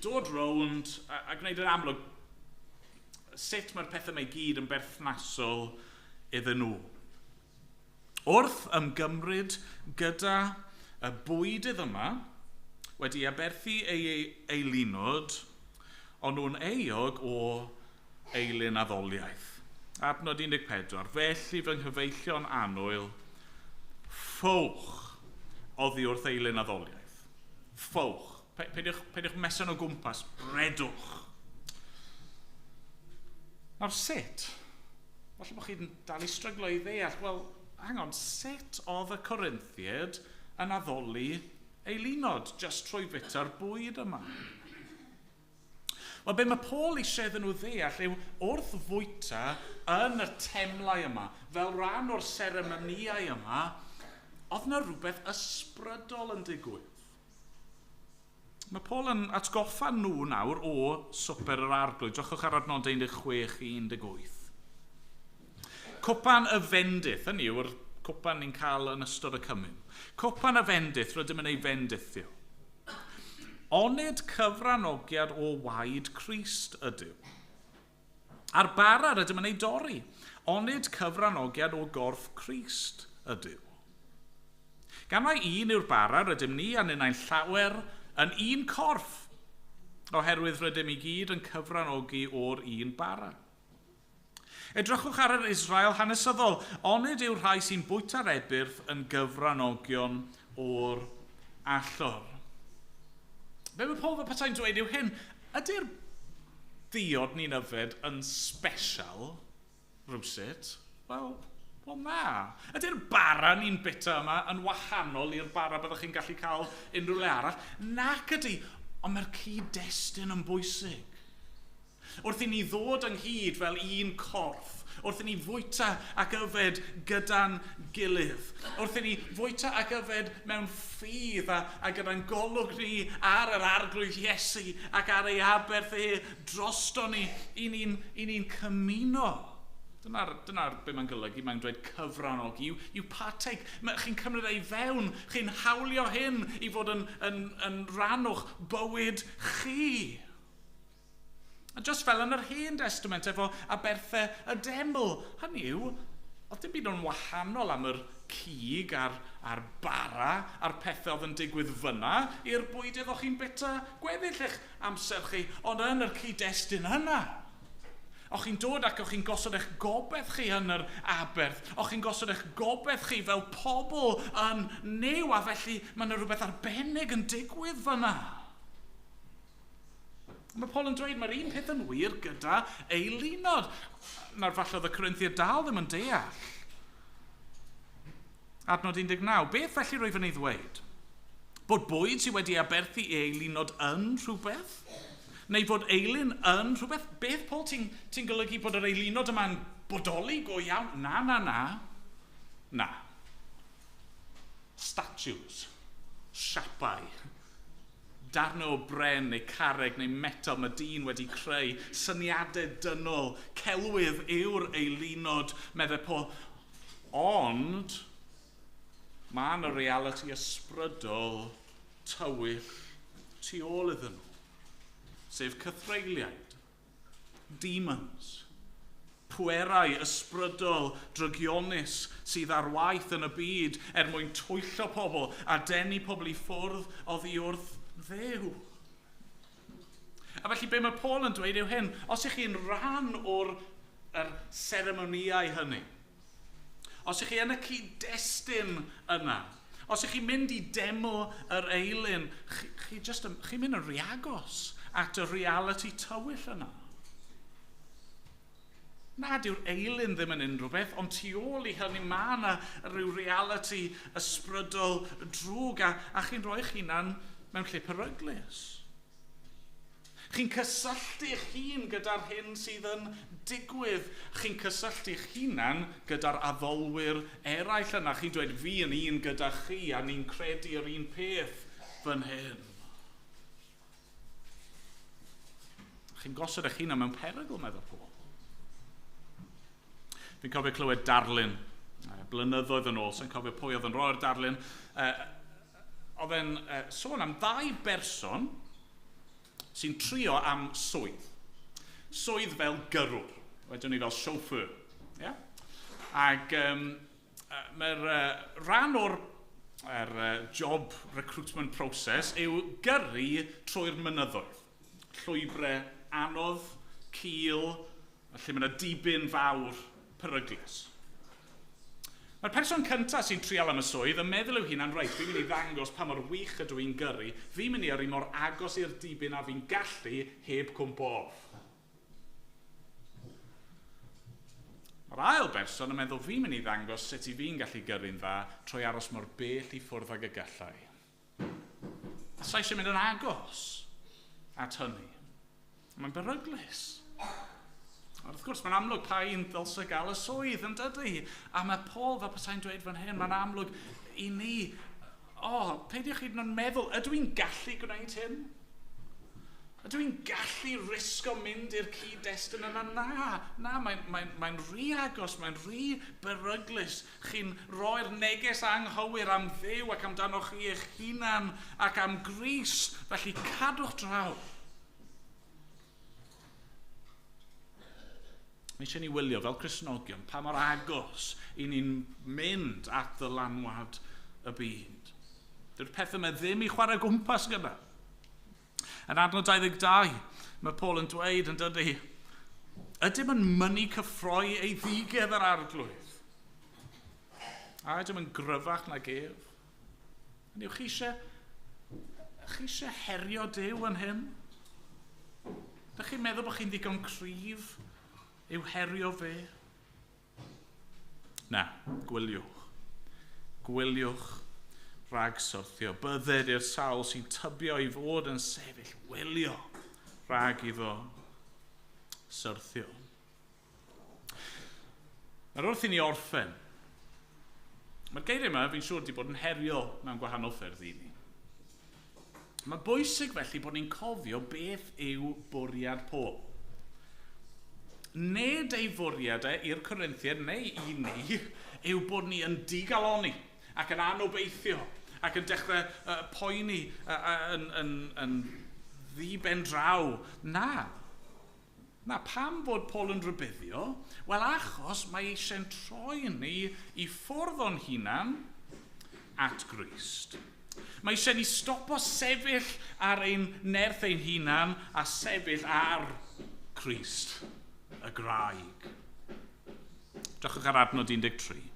dod rownd a, a gwneud yn amlwg sut mae'r pethau mae gyd yn berthnasol iddyn nhw. Wrth ymgymryd gyda y bwydydd yma, wedi aberthu ei eilunod, ond nhw'n euog o eilun addoliaeth. Adnod 14. Felly fy nghyfeillion annwyl, ffowch oddi wrth eilun addoliaeth. Ffowch. Peidiwch, peidiwch mesan o gwmpas, redwch. Nawr sut? Falle bod chi'n dal i stryglo i ddeall, wel, hang on, sut oedd y Corinthiad yn addoli eilunod just trwy fita'r bwyd yma? Wel, be mae Paul eisiau iddyn nhw ddeall yw wrth fwyta yn y temlau yma, fel rhan o'r seremonïau yma, oedd yna rhywbeth ysbrydol yn digwydd. Mae Paul yn atgoffa nhw nawr o swper yr arglwydd. Drychwch ar adnod 16 i 18. Cwpan y fendith, hynny yw'r cwpan ni'n cael yn ystod y cymun. Cwpan y fendith rydym yn ei fendithio. Onid cyfranogiad o waed Crist ydyw. A'r bara rydym yn ei dorri. Onid cyfranogiad o gorff Crist ydyw. Gan mai un yw'r bara rydym ni a ninnau'n llawer yn un corff, oherwydd rydym i gyd yn cyfranogi o'r un bara. Edrychwch ar yr Israel hanesyddol, onid yw'r rhai sy'n bwyta'r ebyrth yn gyfranogion o'r allor. Be mae Paul fel petai'n dweud yw hyn, ydy'r diod ni'n yfed yn special, rhywsut? Wel, Wel na. Ydy'r bara ni'n bita yma yn wahanol i'r bara byddwch chi'n gallu cael unrhyw le arall? Nac ydy, ond mae'r cyd-destun yn bwysig. Wrth i ni ddod ynghyd fel un corff, wrth i ni fwyta ac yfed gyda'n gilydd, wrth i ni fwyta ac yfed mewn ffydd a, a gyda'n golwg ni ar yr arglwydd Iesu ac ar ei aberth e drosto ni, i ni'n ni cymuno. Dyna'r dyna be mae'n golygu, mae'n dweud cyfranogi. You, you partake. Chi'n cymryd ei fewn, chi'n hawlio hyn i fod yn, yn, yn rhan o'ch bywyd chi. A just fel yn yr Hen Testament efo aberthau y deml. Hynny yw, oedd dim byd yn wahanol am yr cig a'r, a'r bara a'r pethau oedd yn digwydd fyna i'r bwydydd o'ch chi'n bita gweddill eich amser chi, ond yn yr cyd-destun yna. O'ch chi'n dod ac o'ch chi'n gosod eich gobeith chi yn yr aberth. O'ch chi'n gosod eich gobeith chi fel pobl yn new, a felly mae yna rhywbeth arbennig yn digwydd fyna. Mae Paul yn dweud mae'r un peth yn wir gyda eilunod. Nawr falle oedd y Corinthiad dal ddim yn deall. Adnod 19. Beth felly rwyf yn ei ddweud? Bod bwyd sydd wedi aberthu i eilunod yn rhywbeth? Neu fod eilun yn rhywbeth? Beth, Paul, ti'n ti golygu bod yr eilunod yma'n bodoli go iawn? Na, na, na. Na. Statues. Siapau. Darn o bren neu carreg neu metal mae dyn wedi creu. Syniadau dynol. Celwydd yw'r eilunod, meddai Paul. Ond, mae yna reality ysbrydol tywyll tu ôl iddyn nhw. Sef cythreuliaid, demons, pwerau ysbrydol drygionus sydd ar waith yn y byd er mwyn twyllo pobl a denu pobl i ffwrdd oddi wrth Dduw. A felly be mae Paul yn dweud yw hyn, os ych chi'n rhan o'r er seremonïau hynny, os ych chi yn y cyd-destun yna, os ych chi'n mynd i deml yr eilun, chi, chi just, chi'n mynd yn rhy agos at y reality tywyll yna. Na, dyw'r eilun ddim yn unrhyw beth, ond tu ôl i hynny mae yna rhyw reality ysbrydol drwg a, a chi'n rhoi'ch hunan mewn lle peryglus. Chi'n cysylltu eich hun gyda'r hyn sydd yn digwydd. Chi'n cysylltu eich hunan gyda'r addolwyr eraill yna. Chi'n dweud, fi yn un gyda chi a ni'n credu yr un peth fan hyn. Chi'n gosod eich hunan mewn perygl, meddwl Paul. Fi'n cofio clywed darlun blynyddoedd yn ôl, sy'n cofio pwy oedd yn rhoi'r darlun. Oedd e'n sôn am ddau berson sy'n trio am swydd. Swydd fel gyrrwr, wedyn ni fel chauffeur. Yeah? Ac um, mae'r rhan o'r er, job recruitment process yw gyrru trwy'r mynyddoedd. Llwybrau anodd, cul, lle mae yna dibyn fawr peryglus. Mae'r person cyntaf sy'n trial am y swydd yn meddwl i'w hunan, reit, fi'n mynd i ddangos pa mor wych ydw i'n gyrru, fi'n mynd i yrru mor agos i'r dibyn a fi'n gallu heb cwmpo off. Mae'r ail berson yn meddwl, fi'n mynd i ddangos sut i fi'n gallu gyrru'n dda trwy aros mor bell i ffwrdd ag y gallai. A sa eisiau mynd yn agos at hynny. Mae'n beryglus. Ond wrth gwrs, mae'n amlwg pa un ddylse gael y swydd, yn dydy? A mae Paul, fel petai'n dweud fan hyn, mae'n amlwg i ni, peidiwch hyd yn oed meddwl, ydw i'n gallu gwneud hyn? Ydw i'n gallu risgo mynd i'r cyd-destun yna? Na, mae'n rhy agos, mae'n rhy beryglus. Chi'n rhoi'r neges anghywir am Dduw ac amdano chi eich hunan ac am Grist, felly cadwch draw. Mae eisiau ni wylio fel Cristnogion pa mor agos i ni'n mynd at ddylanwad y byd. Dyw'r pethau yma ddim i chwarae gwmpas gyda. Yn adnod 22, mae Paul yn dweud yn dydy, ydym yn mynnu cyffroi ei ddigedd yr arglwydd? A ydym yn gryfach nag ef? Hynny yw, chi eisiau herio Duw yn hyn? Dych chi'n meddwl bod chi'n ddigon cryf yw herio fe? Na, gwyliwch. Gwyliwch rhag syrthio. Bydded i'r sawl sy'n tybio i fod yn sefyll. Wylio rhag iddo syrthio. Nawr wrth i ni orffen, mae'r geiriau yma, fi'n siŵr, wedi bod yn heriol mewn gwahanol ffyrdd i ni. Mae'n bwysig felly bod ni'n cofio beth yw bwriad Paul. Nid ei fwriad e i'r Corinthiaid neu i ni yw bod ni yn digalonni ac yn anobeithio ac yn dechrau poeni yn ddi-ben draw. Na, pam fod Paul yn rhybuddio? Wel, achos mae eisiau'n troi ni i ffwrdd o'n hunan at Grist. Mae eisiau ni stopo sefyll ar ein nerth ein hunan a sefyll ar Crist, y graig. Drychwch ar adnod 13.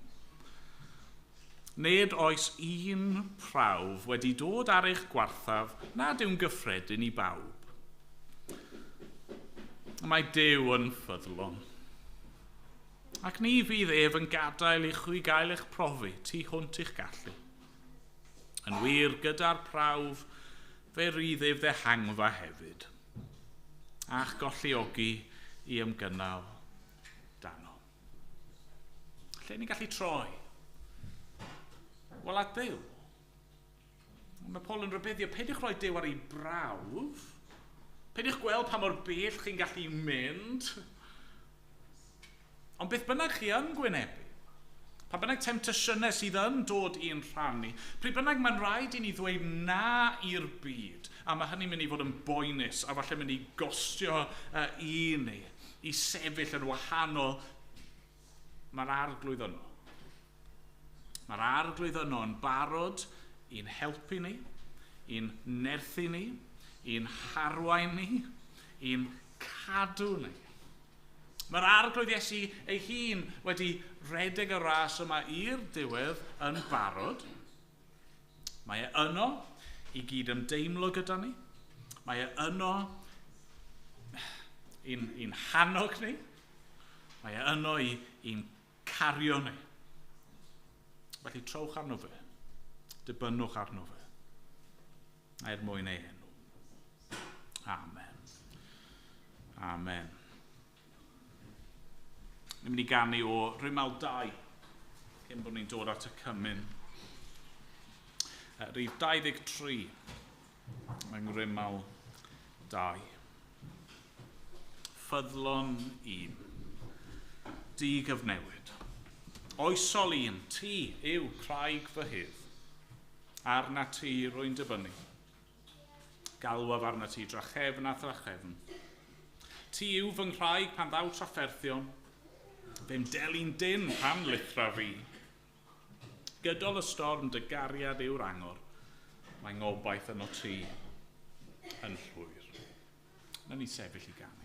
Nid oes un prawf wedi dod ar eich gwarthaf nad yw'n gyffredin i bawb. Mae Duw yn ffyddlon. Ac ni fydd ef yn gadael i chwi gael eich profi tu hwnt i'ch gallu. Yn wir, gyda'r prawf, fe rydd ef ddehangfa hefyd, a'ch golluogi i ymgynnal dano. Lle ni'n gallu troi? Wel, at Dduw. Mae Paul yn rhybuddio, peidiwch rhoi Duw ar ei brawf, peidiwch gweld pa mor bell chi'n gallu mynd, ond beth bynnag chi yn gwynebu, pa bynnag temtasiynau sydd yn dod i'n rhan ni, pryd bynnag mae'n rhaid i ni ddweud na i'r byd, a mae hynny'n mynd i fod yn boenus, a falle mynd i gostio i ni, i sefyll yn wahanol, mae'r arglwydd yno. Mae'r arglwydd yno yn barod i'n helpu ni, i'n nerthu ni, i'n harwain ni, i'n cadw ni. Mae'r arglwydd Iesu ei hun wedi redeg y ras yma i'r diwedd yn barod. Mae e yno i gyd ymdeimlo gyda ni. Mae e yno i'n hannog ni. Mae e yno i'n cario ni. Felly trowch arno fe. Dibynnwch arno fe. Er mwyn ei enw. Amen. Amen. Ni'n mynd i ganu o Rymal 2, cyn bod ni'n dod at y cymun. Rhif 23, yng Ngrymal 2. Ffyddlon un, digyfnewid. Oesol un, ti yw craig fy hydd. Arna ti rwy'n dibynnu. Galwaf arna ti drachefn a thrachefn. Ti yw fy nghraig pan ddaw trafferthion, fe'm deli'n dyn pan lithra fi. Gydol y storm dy gariad yw'r angor, mae ngobaith yno ti yn llwyr. Na ni sefyll i ganu.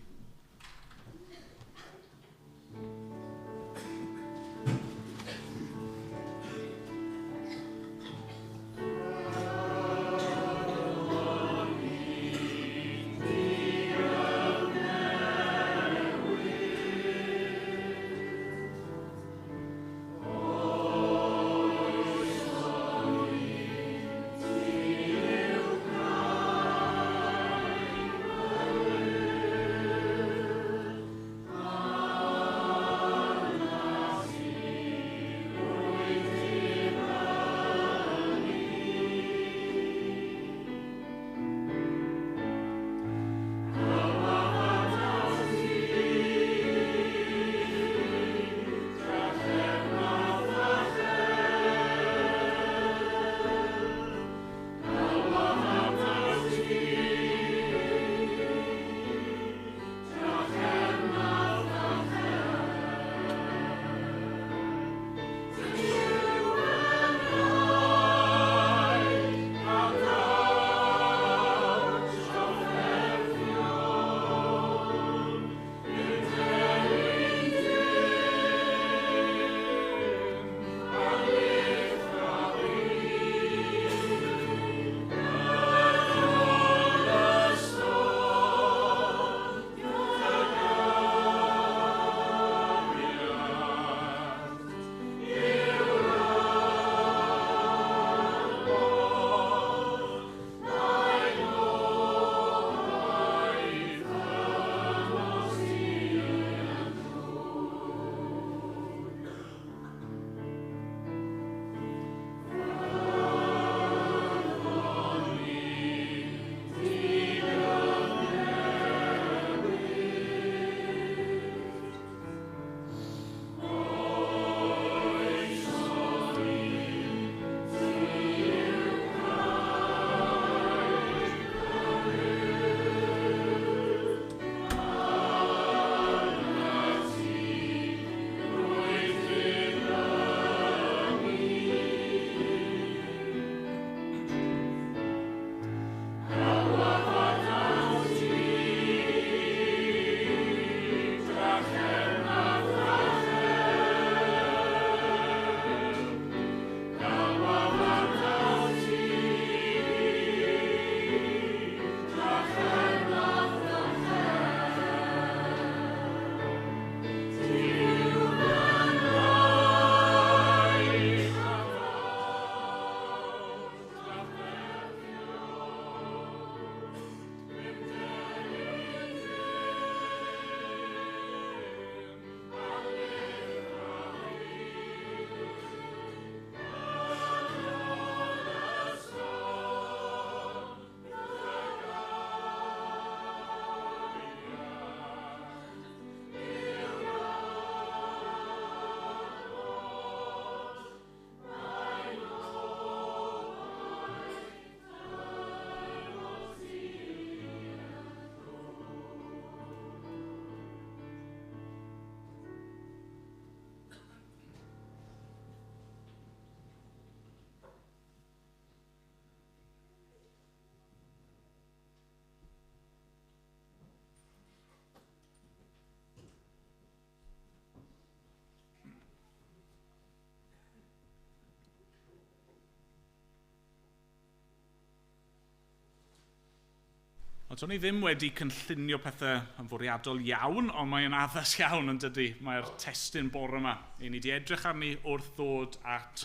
Ond o'n i ddim wedi cynllunio pethau yn fwriadol iawn, ond mae'n addas iawn yn dydy. Mae'r testun bore yma. I ni wedi edrych arni wrth ddod at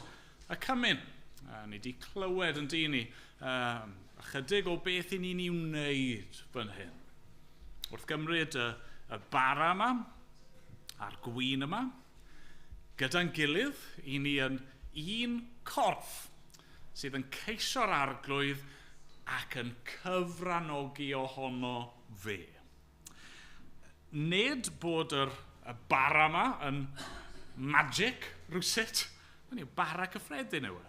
y cymun. A ni wedi clywed yn dyn ni ychydig o beth i ni'n ei wneud fan hyn. Wrth gymryd y bara yma a'r gwin yma, gyda'n gilydd, i ni yn un corff sydd yn ceisio'r arglwydd ac yn cyfranogi ohono fe. Nid bod y bara yma yn magic rhywsut, mae'n yw bara cyffredin yw e.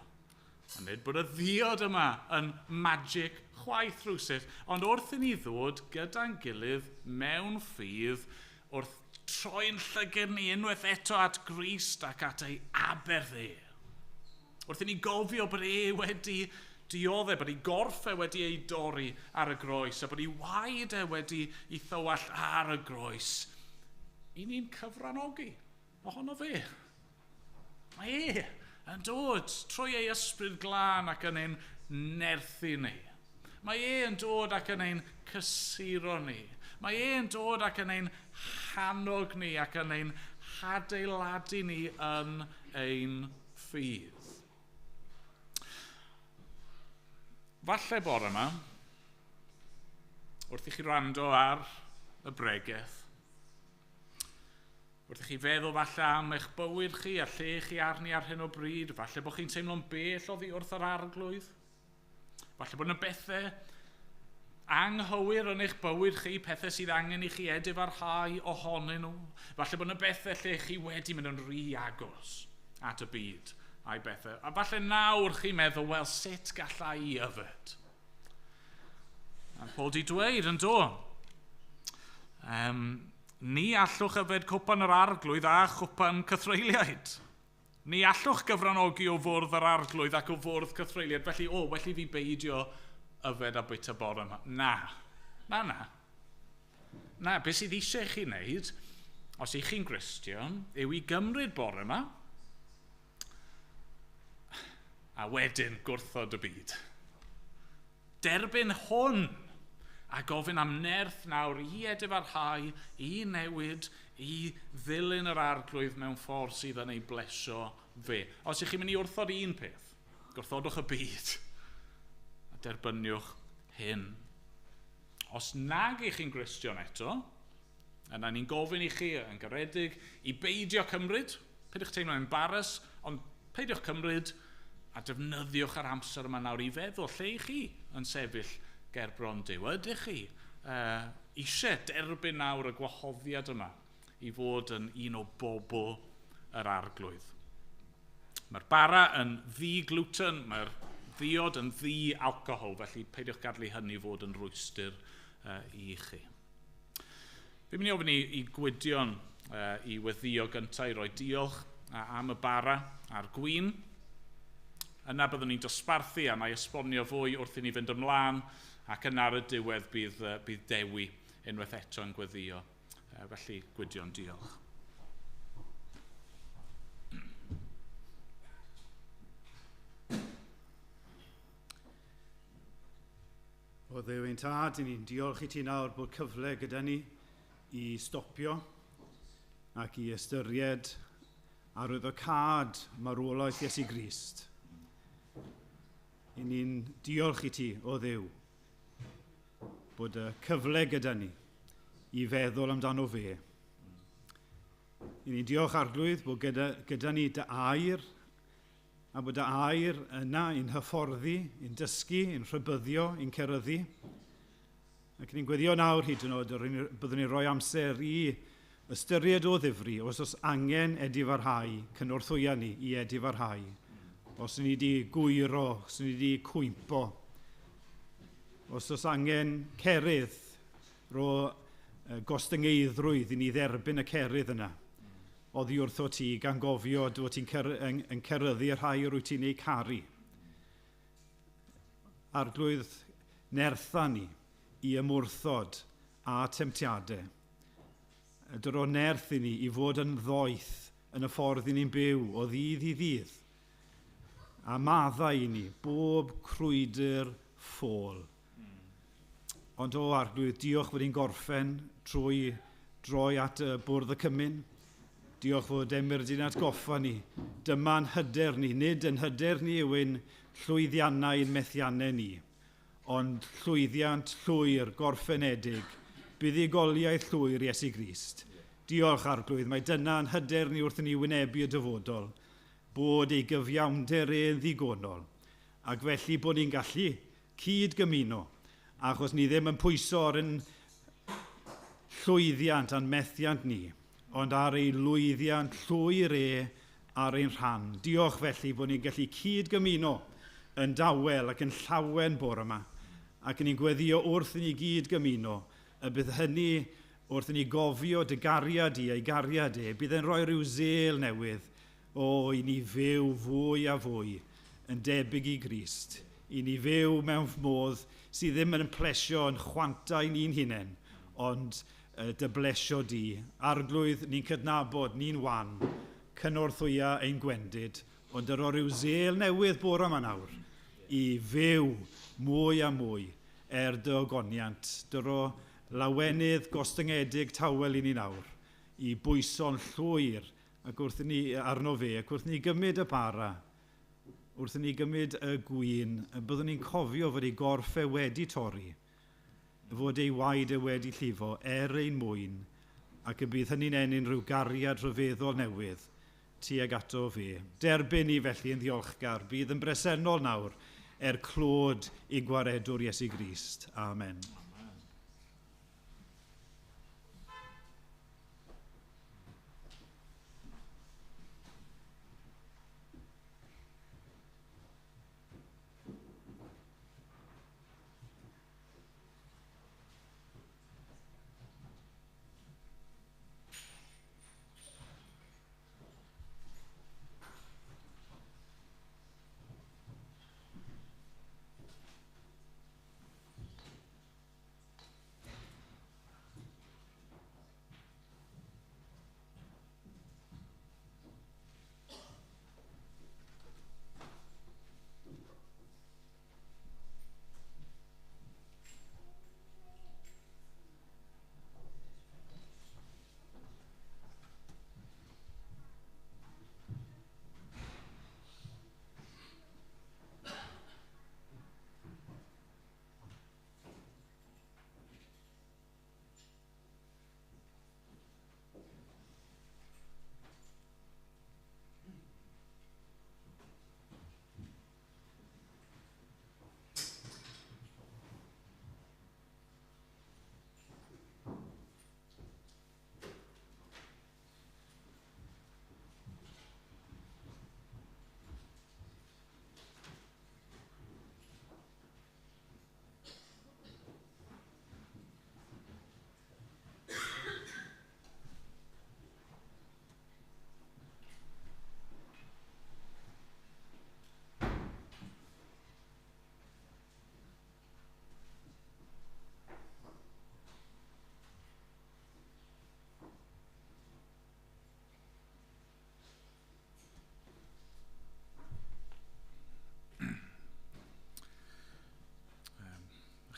A nid bod y ddiod yma yn magic chwaith rhywsut, ond wrth i ni ddod gyda'n gilydd mewn ffydd, wrth troi'n llygad ni unwaith eto at Grist ac at ei aberth e. Wrth i ni gofio bod e wedi dioddef, bod ei gorff e wedi ei dorri ar y groes, a bod ei waed e wedi ei thywallt ar y groes, i ni'n cyfranogi ohono fe. Mae e yn dod trwy ei ysbryd glân ac yn ein nerthu ni. Mae e yn dod ac yn ein cysuro ni. Mae e yn dod ac yn ein hannog ni ac yn ein hadeiladu ni yn ein ffydd. Falle bore yma, wrth i chi wrando ar y bregeth, wrth i chi feddwl falle am eich bywyd chi a lle chi arni ar hyn o bryd, falle bod chi'n teimlo'n bell oddi wrth yr arglwydd, falle bod yna bethau anghywir yn eich bywyd chi, pethau sydd angen i chi edifarhau ohonyn nhw, falle bod yna bethau lle chi wedi mynd yn rhy agos at y byd a'i bethau. A falle nawr chi'n meddwl, wel, sut galla i yfed? A Paul di dweud yn do, ni allwch yfed cwpan yr arglwydd a chwpan cythreuliaid. Ni allwch gyfranogi o fwrdd yr arglwydd ac o fwrdd cythreuliaid. Felly, well i fi beidio yfed a bwyta bore yma. Na, na, na. Na, beth sydd eisiau chi wneud, os ych chi'n Gristion, yw i gymryd bore yma, a wedyn gwrthod y byd. Derbyn hwn a gofyn am nerth nawr i edifarhau, i newid, i ddilyn yr arglwydd mewn ffordd sydd yn ei blesio fe. Os ych chi'n mynd i wrthod un peth, gwrthodwch y byd a derbyniwch hyn. Os nag ych chi'n Gristion eto, yna ni'n gofyn i chi yn garedig i beidio cymryd, peidiwch teimlo'n embarrass, ond peidiwch cymryd a defnyddiwch yr amser yma nawr i feddwl lle i chi yn sefyll ger bron Duw. Ydych chi eisiau derbyn nawr y gwahoddiad yma i fod yn un o bobl yr arglwydd? Mae'r bara yn ddi-gluten, mae'r ddiod yn ddi-alcohol, felly peidiwch gadw hynny fod yn rwystr i chi. Fi'n mynd i ofyn i Gwydion i weddio gyntaf i roi diolch am y bara a'r gwin. Yna byddwn ni'n dosbarthu a mae esbonio fwy wrth i ni fynd ymlaen, ac yna ar y diwedd bydd Dewi unwaith eto yn gweddio. Felly, Gwydion, diolch. O Dduw ein Tad, i ni'n diolch i ti nawr bod cyfle gyda ni i stopio ac i ystyried arwyddocâd marwolaeth Iesu Grist. I ni'n diolch i ti, o Dduw, bod y cyfle gyda ni i feddwl amdano fe. I ni'n diolch Arglwydd bod gyda ni dy air, a bod dy air yna i'n hyfforddi, i'n dysgu, i'n rhybuddio, i'n ceryddu. Ac ni'n gweddio nawr hyd yn oed, byddwn ni'n rhoi amser i ystyried o ddifri, os oes angen edifarhau, cynorthwya ni i edifarhau. Os ni wedi gwyro, os ni wedi cwympo, os oes angen cerydd, ro gostyngeiddrwydd i ni dderbyn y cerydd yna, oddi wrtho ti gan gofio dy fod ti'n yn ceryddu y rhai rwyt ti'n eu caru. Arglwydd, nertha ni i ymwrthod a temtiadau. Dyro nerth i ni i fod yn ddoeth yn y ffordd i ni'n byw o ddydd i ddydd. A maddau i ni bob crwydr ffôl. Ond o Arglwydd, diolch fod ni'n gorffen trwy droi at y bwrdd y cymun. Diolch fod Emyr wedi'n atgoffa ni. Dyma'n hyder ni, nid yn hyder ni yw ein llwyddiannau ein methiannau ni, ond llwyddiant llwyr gorffenedig, buddugoliaeth llwyr Iesu Grist. Diolch Arglwydd, mae dyna'n hyder ni wrth i ni wynebu y dyfodol, bod ei gyfiawnder e'n ddigonol, ac felly bod ni'n gallu cyd-gymuno, achos ni ddim yn pwyso ar ein llwyddiant a'n methiant ni, ond ar ei lwyddiant llwyr e ar ein rhan. Diolch felly bod ni'n gallu cyd-gymuno yn dawel ac yn llawen bore yma, ac ni'n gweddio wrth i ni gyd-gymuno, y bydd hynny wrth i ni gofio dy gariad i a'i gariad e, bydd e'n rhoi rhyw zel newydd o i ni fyw fwy a fwy yn debyg i Grist, i ni fyw mewn modd sydd ddim yn plesio yn chwantau ni'n hunain, ond dy blesio di. Arglwydd, ni'n cydnabod, ni'n wan, cynorthwya ein gwendid, ond yr o ryw zel newydd bore yma nawr i fyw mwy a mwy er dy ogoniant. Dyro lawenydd gostyngedig tawel i ni nawr, i bwyso'n llwyr ac wrth i ni arno fe, ac wrth i ni gymryd y bara, wrth i ni gymryd y gwin, y byddwn ni'n cofio fod ei gorff e wedi torri, fod ei waed e wedi llifo er ein mwyn, ac y bydd hynny'n ennyn rhyw gariad rhyfeddol newydd tuag ato fe. Derbyn ni felly yn ddiolchgar, bydd yn bresennol nawr er clod i gwaredwr Iesu Grist. Amen.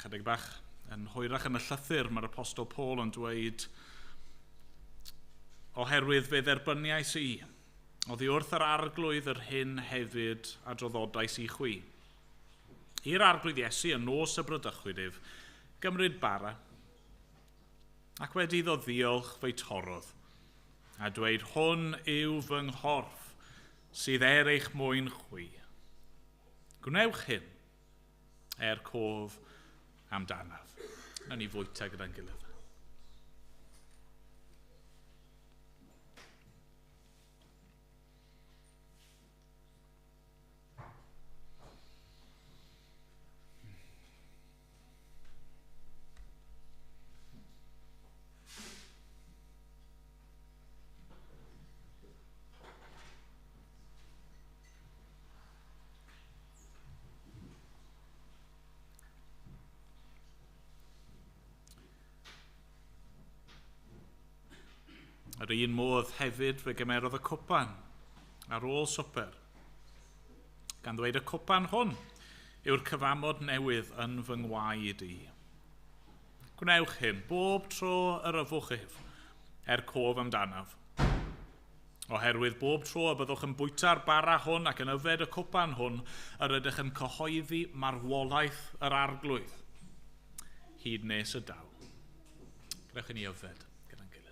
Chydig bach yn hwyrach yn y llythyr, mae'r Apostol Paul yn dweud, oherwydd fe dderbyniais i, oddi wrth yr Arglwydd yr hyn hefyd a draddodais i chwi. I'r Arglwydd Iesu yn nos y bradychwyd ef, gymryd bara, ac wedi iddo ddiolch fe'i torrodd, a dweud, hwn yw fy nghorff sydd er eich mwyn chwi. Gwnewch hyn er cof amdanaf. Nawn ni fwyta gyda'n gilydd. Yr un modd hefyd fe gymerodd y cwpan ar ôl swper, gan ddweud y cwpan hwn yw'r cyfamod newydd yn fy ngwaed i. Gwnewch hyn bob tro yr yfwch ef, er cof amdanaf. Oherwydd bob tro y byddwch yn bwyta'r bara hwn ac yn yfed y cwpan hwn, yr ydych yn cyhoeddi marwolaeth yr arglwydd, hyd nes y daw. Gadewch i ni yfed gyda'n gilydd.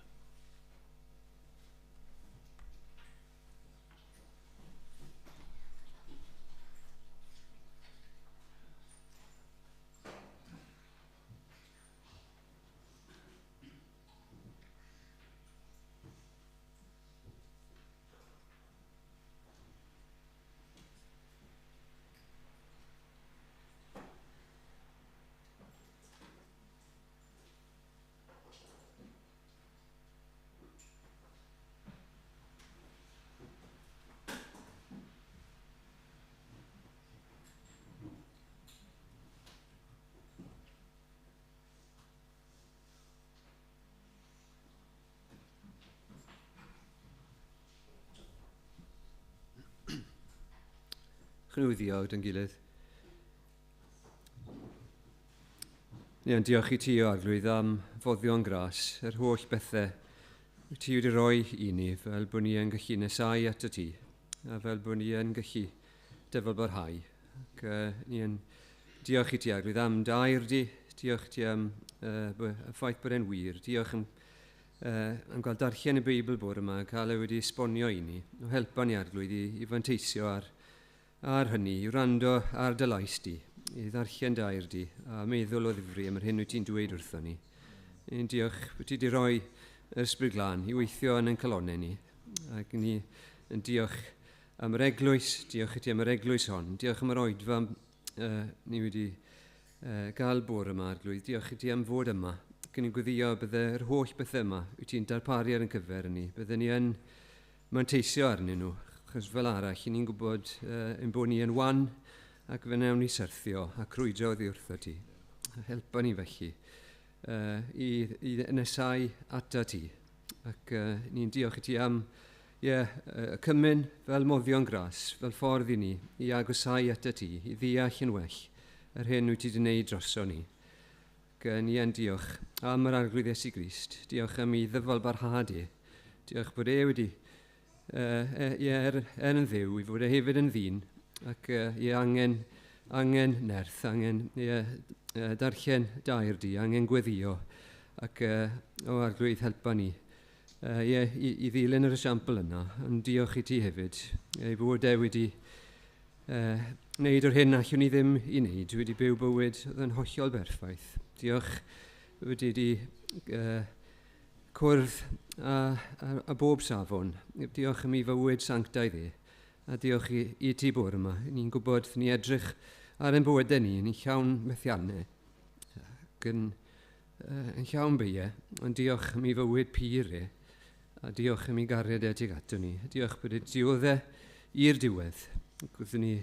Chnwyddio gyda'n gilydd. Ni yn diolch i ti o Arglwydd am foddion gras, yr holl bethau wyt ti wedi rhoi i ni fel bod ni yn gallu nesau at y ti, a fel bod ni yn gallu dyfalbarhau. Ac ni yn diolch i ti Arglwydd am dair di, diolch i ti am y ffaith bod e'n wir, diolch am, am gael darllen y Beibl bore yma, cael e wedi esbonio i ni, o helpa ni Arglwydd i fanteisio ar hynny, i wrando ar dy lais di, i ddarllen dair di, a meddwl o ddifri am yr hyn wyt ti'n dweud wrtho ni. Ni'n diolch bod ti wedi rhoi yr Ysbryd Glân i weithio yn ein calonnau ni. Ac ni yn diolch am yr eglwys, diolch i ti am yr eglwys hon, diolch am yr oedfa ni wedi gael bore yma, Arglwydd, diolch i ti am fod yma. Ac ni'n gweddio bydde yr holl bethau yma wyt ti'n darparu ar ein cyfer ni, bydde ni yn manteisio arnyn nhw, achos fel arall, ni'n gwybod ein bod ni yn wan ac fe wnawn ni syrthio a crwydro oddi wrtho ti. Helpa ni felly i nesau ata ti. Ac ni'n diolch i ti am y cymun fel moddion gras, fel ffordd i ni, i agosau ata ti, i ddeall yn well yr hyn wyt ti wedi gwneud droso ni. Ac ni yn diolch am yr Arglwydd Iesu Grist. Diolch am ei ddyfalbarhad e. Diolch bod e wedi er yn Dduw, i fod e hefyd yn ddyn, ac angen nerth, angen darllen dair di, angen gweddio, ac o Arglwydd helpa ni i ddilyn yr esiampl yna, ond diolch i ti hefyd, ei fod e wedi wneud o'r hyn allwn ni ddim i wneud, wedi byw bywyd oedd yn hollol berffaith. Diolch wedi di cwrdd a bob safon. Diolch am ei fywyd sanctaidd e, a diolch i ti bore yma. Ni'n gwybod, ni edrych ar ein bywydau ni, ni'n llawn methiannau, ac yn llawn beiau, ond diolch am ei fywyd pur e, a diolch am ei gariad e tuag ato ni. Diolch bod e dioddef i'r diwedd. Ac wrthyn ni,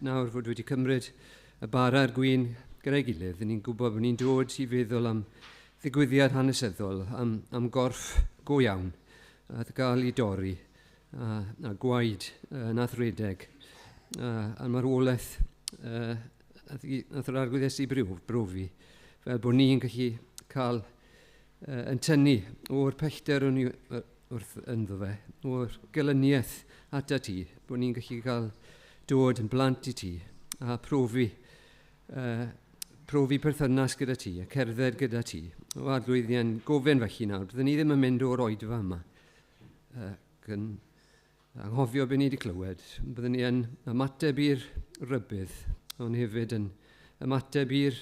nawr fod wedi cymryd y bara a'r gwin gyda'i gilydd, ni'n gwybod bod ni'n dod i feddwl am ddigwyddiad hanesyddol, am gorff go iawn, a gael ei dorri, a gwaed nath redeg, a marwolaeth nath yr Arglwydd Iesu brofi, fel bod ni'n gallu cael yn tynnu o'r pellter o'n i wrth ynddo fe, o'r gelyniaeth ata ti, bod ni'n gallu cael dod yn blant i ti, a profi perthynas gyda ti, a cerdded gyda ti. O Arglwydd, ni yn gofyn felly nawr, byddwn ni ddim yn mynd o'r oedfa yma. Ac yn anghofio beth ni wedi clywed, byddwn ni yn ymateb i'r rybudd, ond hefyd yn ymateb i'r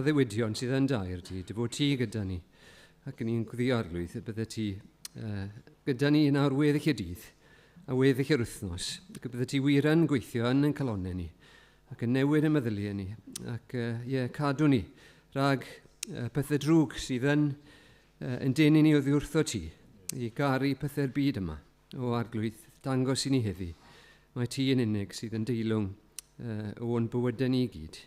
addewidion sydd yn dair ti, dy fod ti gyda ni. Ac ni'n gweddio Arglwydd y bydde ti gyda ni nawr weddill y dydd a weddill yr wythnos, ac y bydde ti wir yn gweithio yn ein calonnau ni, ac yn newid y meddyliau ni, ac cadw ni rhag pethau drwg sydd yn denu ni oddi wrtho ti, i garu pethau'r byd yma. O Arglwydd, dangos i ni heddi, mae ti yn unig sydd yn deilwng o'n bywydau ni i gyd.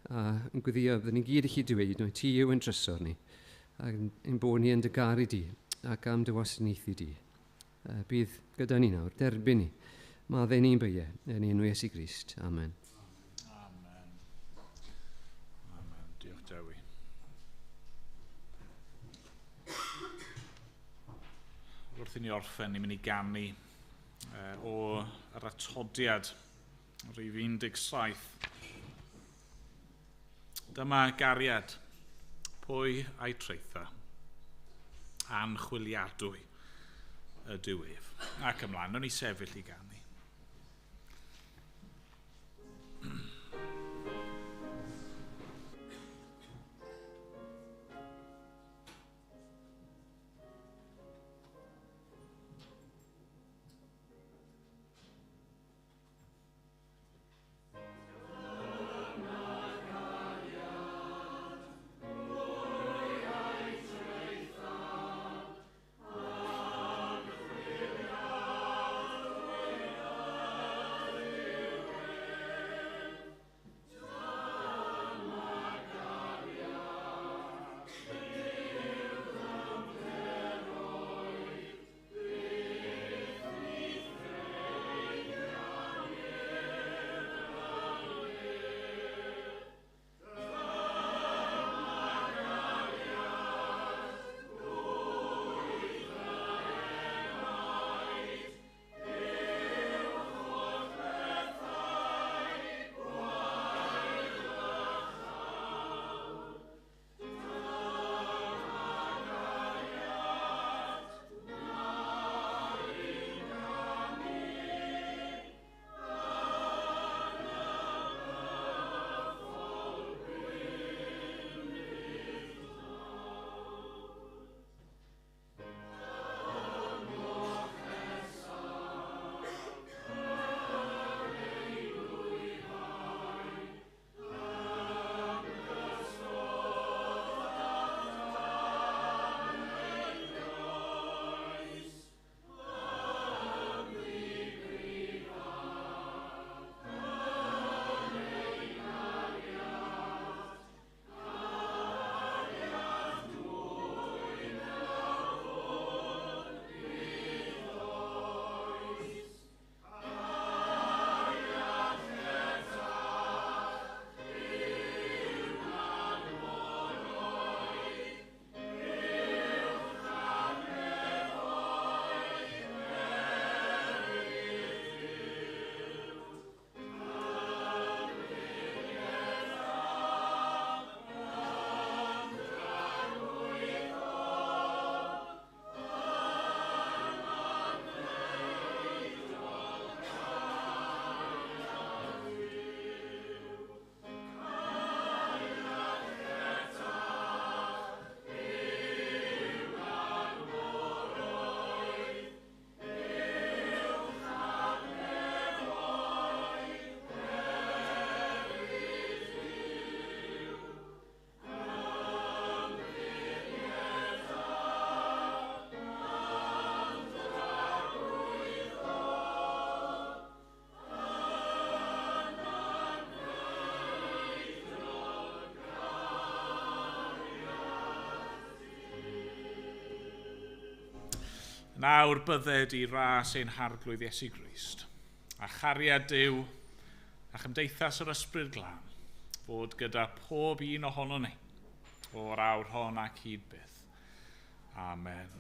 A yn gweddio, byddwn ni gyd i chi dweud, mae ti yw yn trysor ni, ac ein bod ni yn dy garu di, ac am dy wasanaethu di. Bydd gyda ni nawr, derbyn ni, maddau ni'n beiau, yn enw Iesu Grist. Amen. Amen. Amen. Diolch Dewi. Wrth i ni orffen, ni'n mynd i ganu o yr atodiad, rhif 17. Dyma gariad, pwy a'i traetha, anchwiliadwy ydyw ef. Ac ymlaen, nawn ni sefyll i ganu. Nawr bydded i ras ein harglwydd Iesu Grist, a chariad Duw a chymdeithas yr Ysbryd Glân, fod gyda pob un ohono ni, o'r awr hon ac hyd byth. Amen.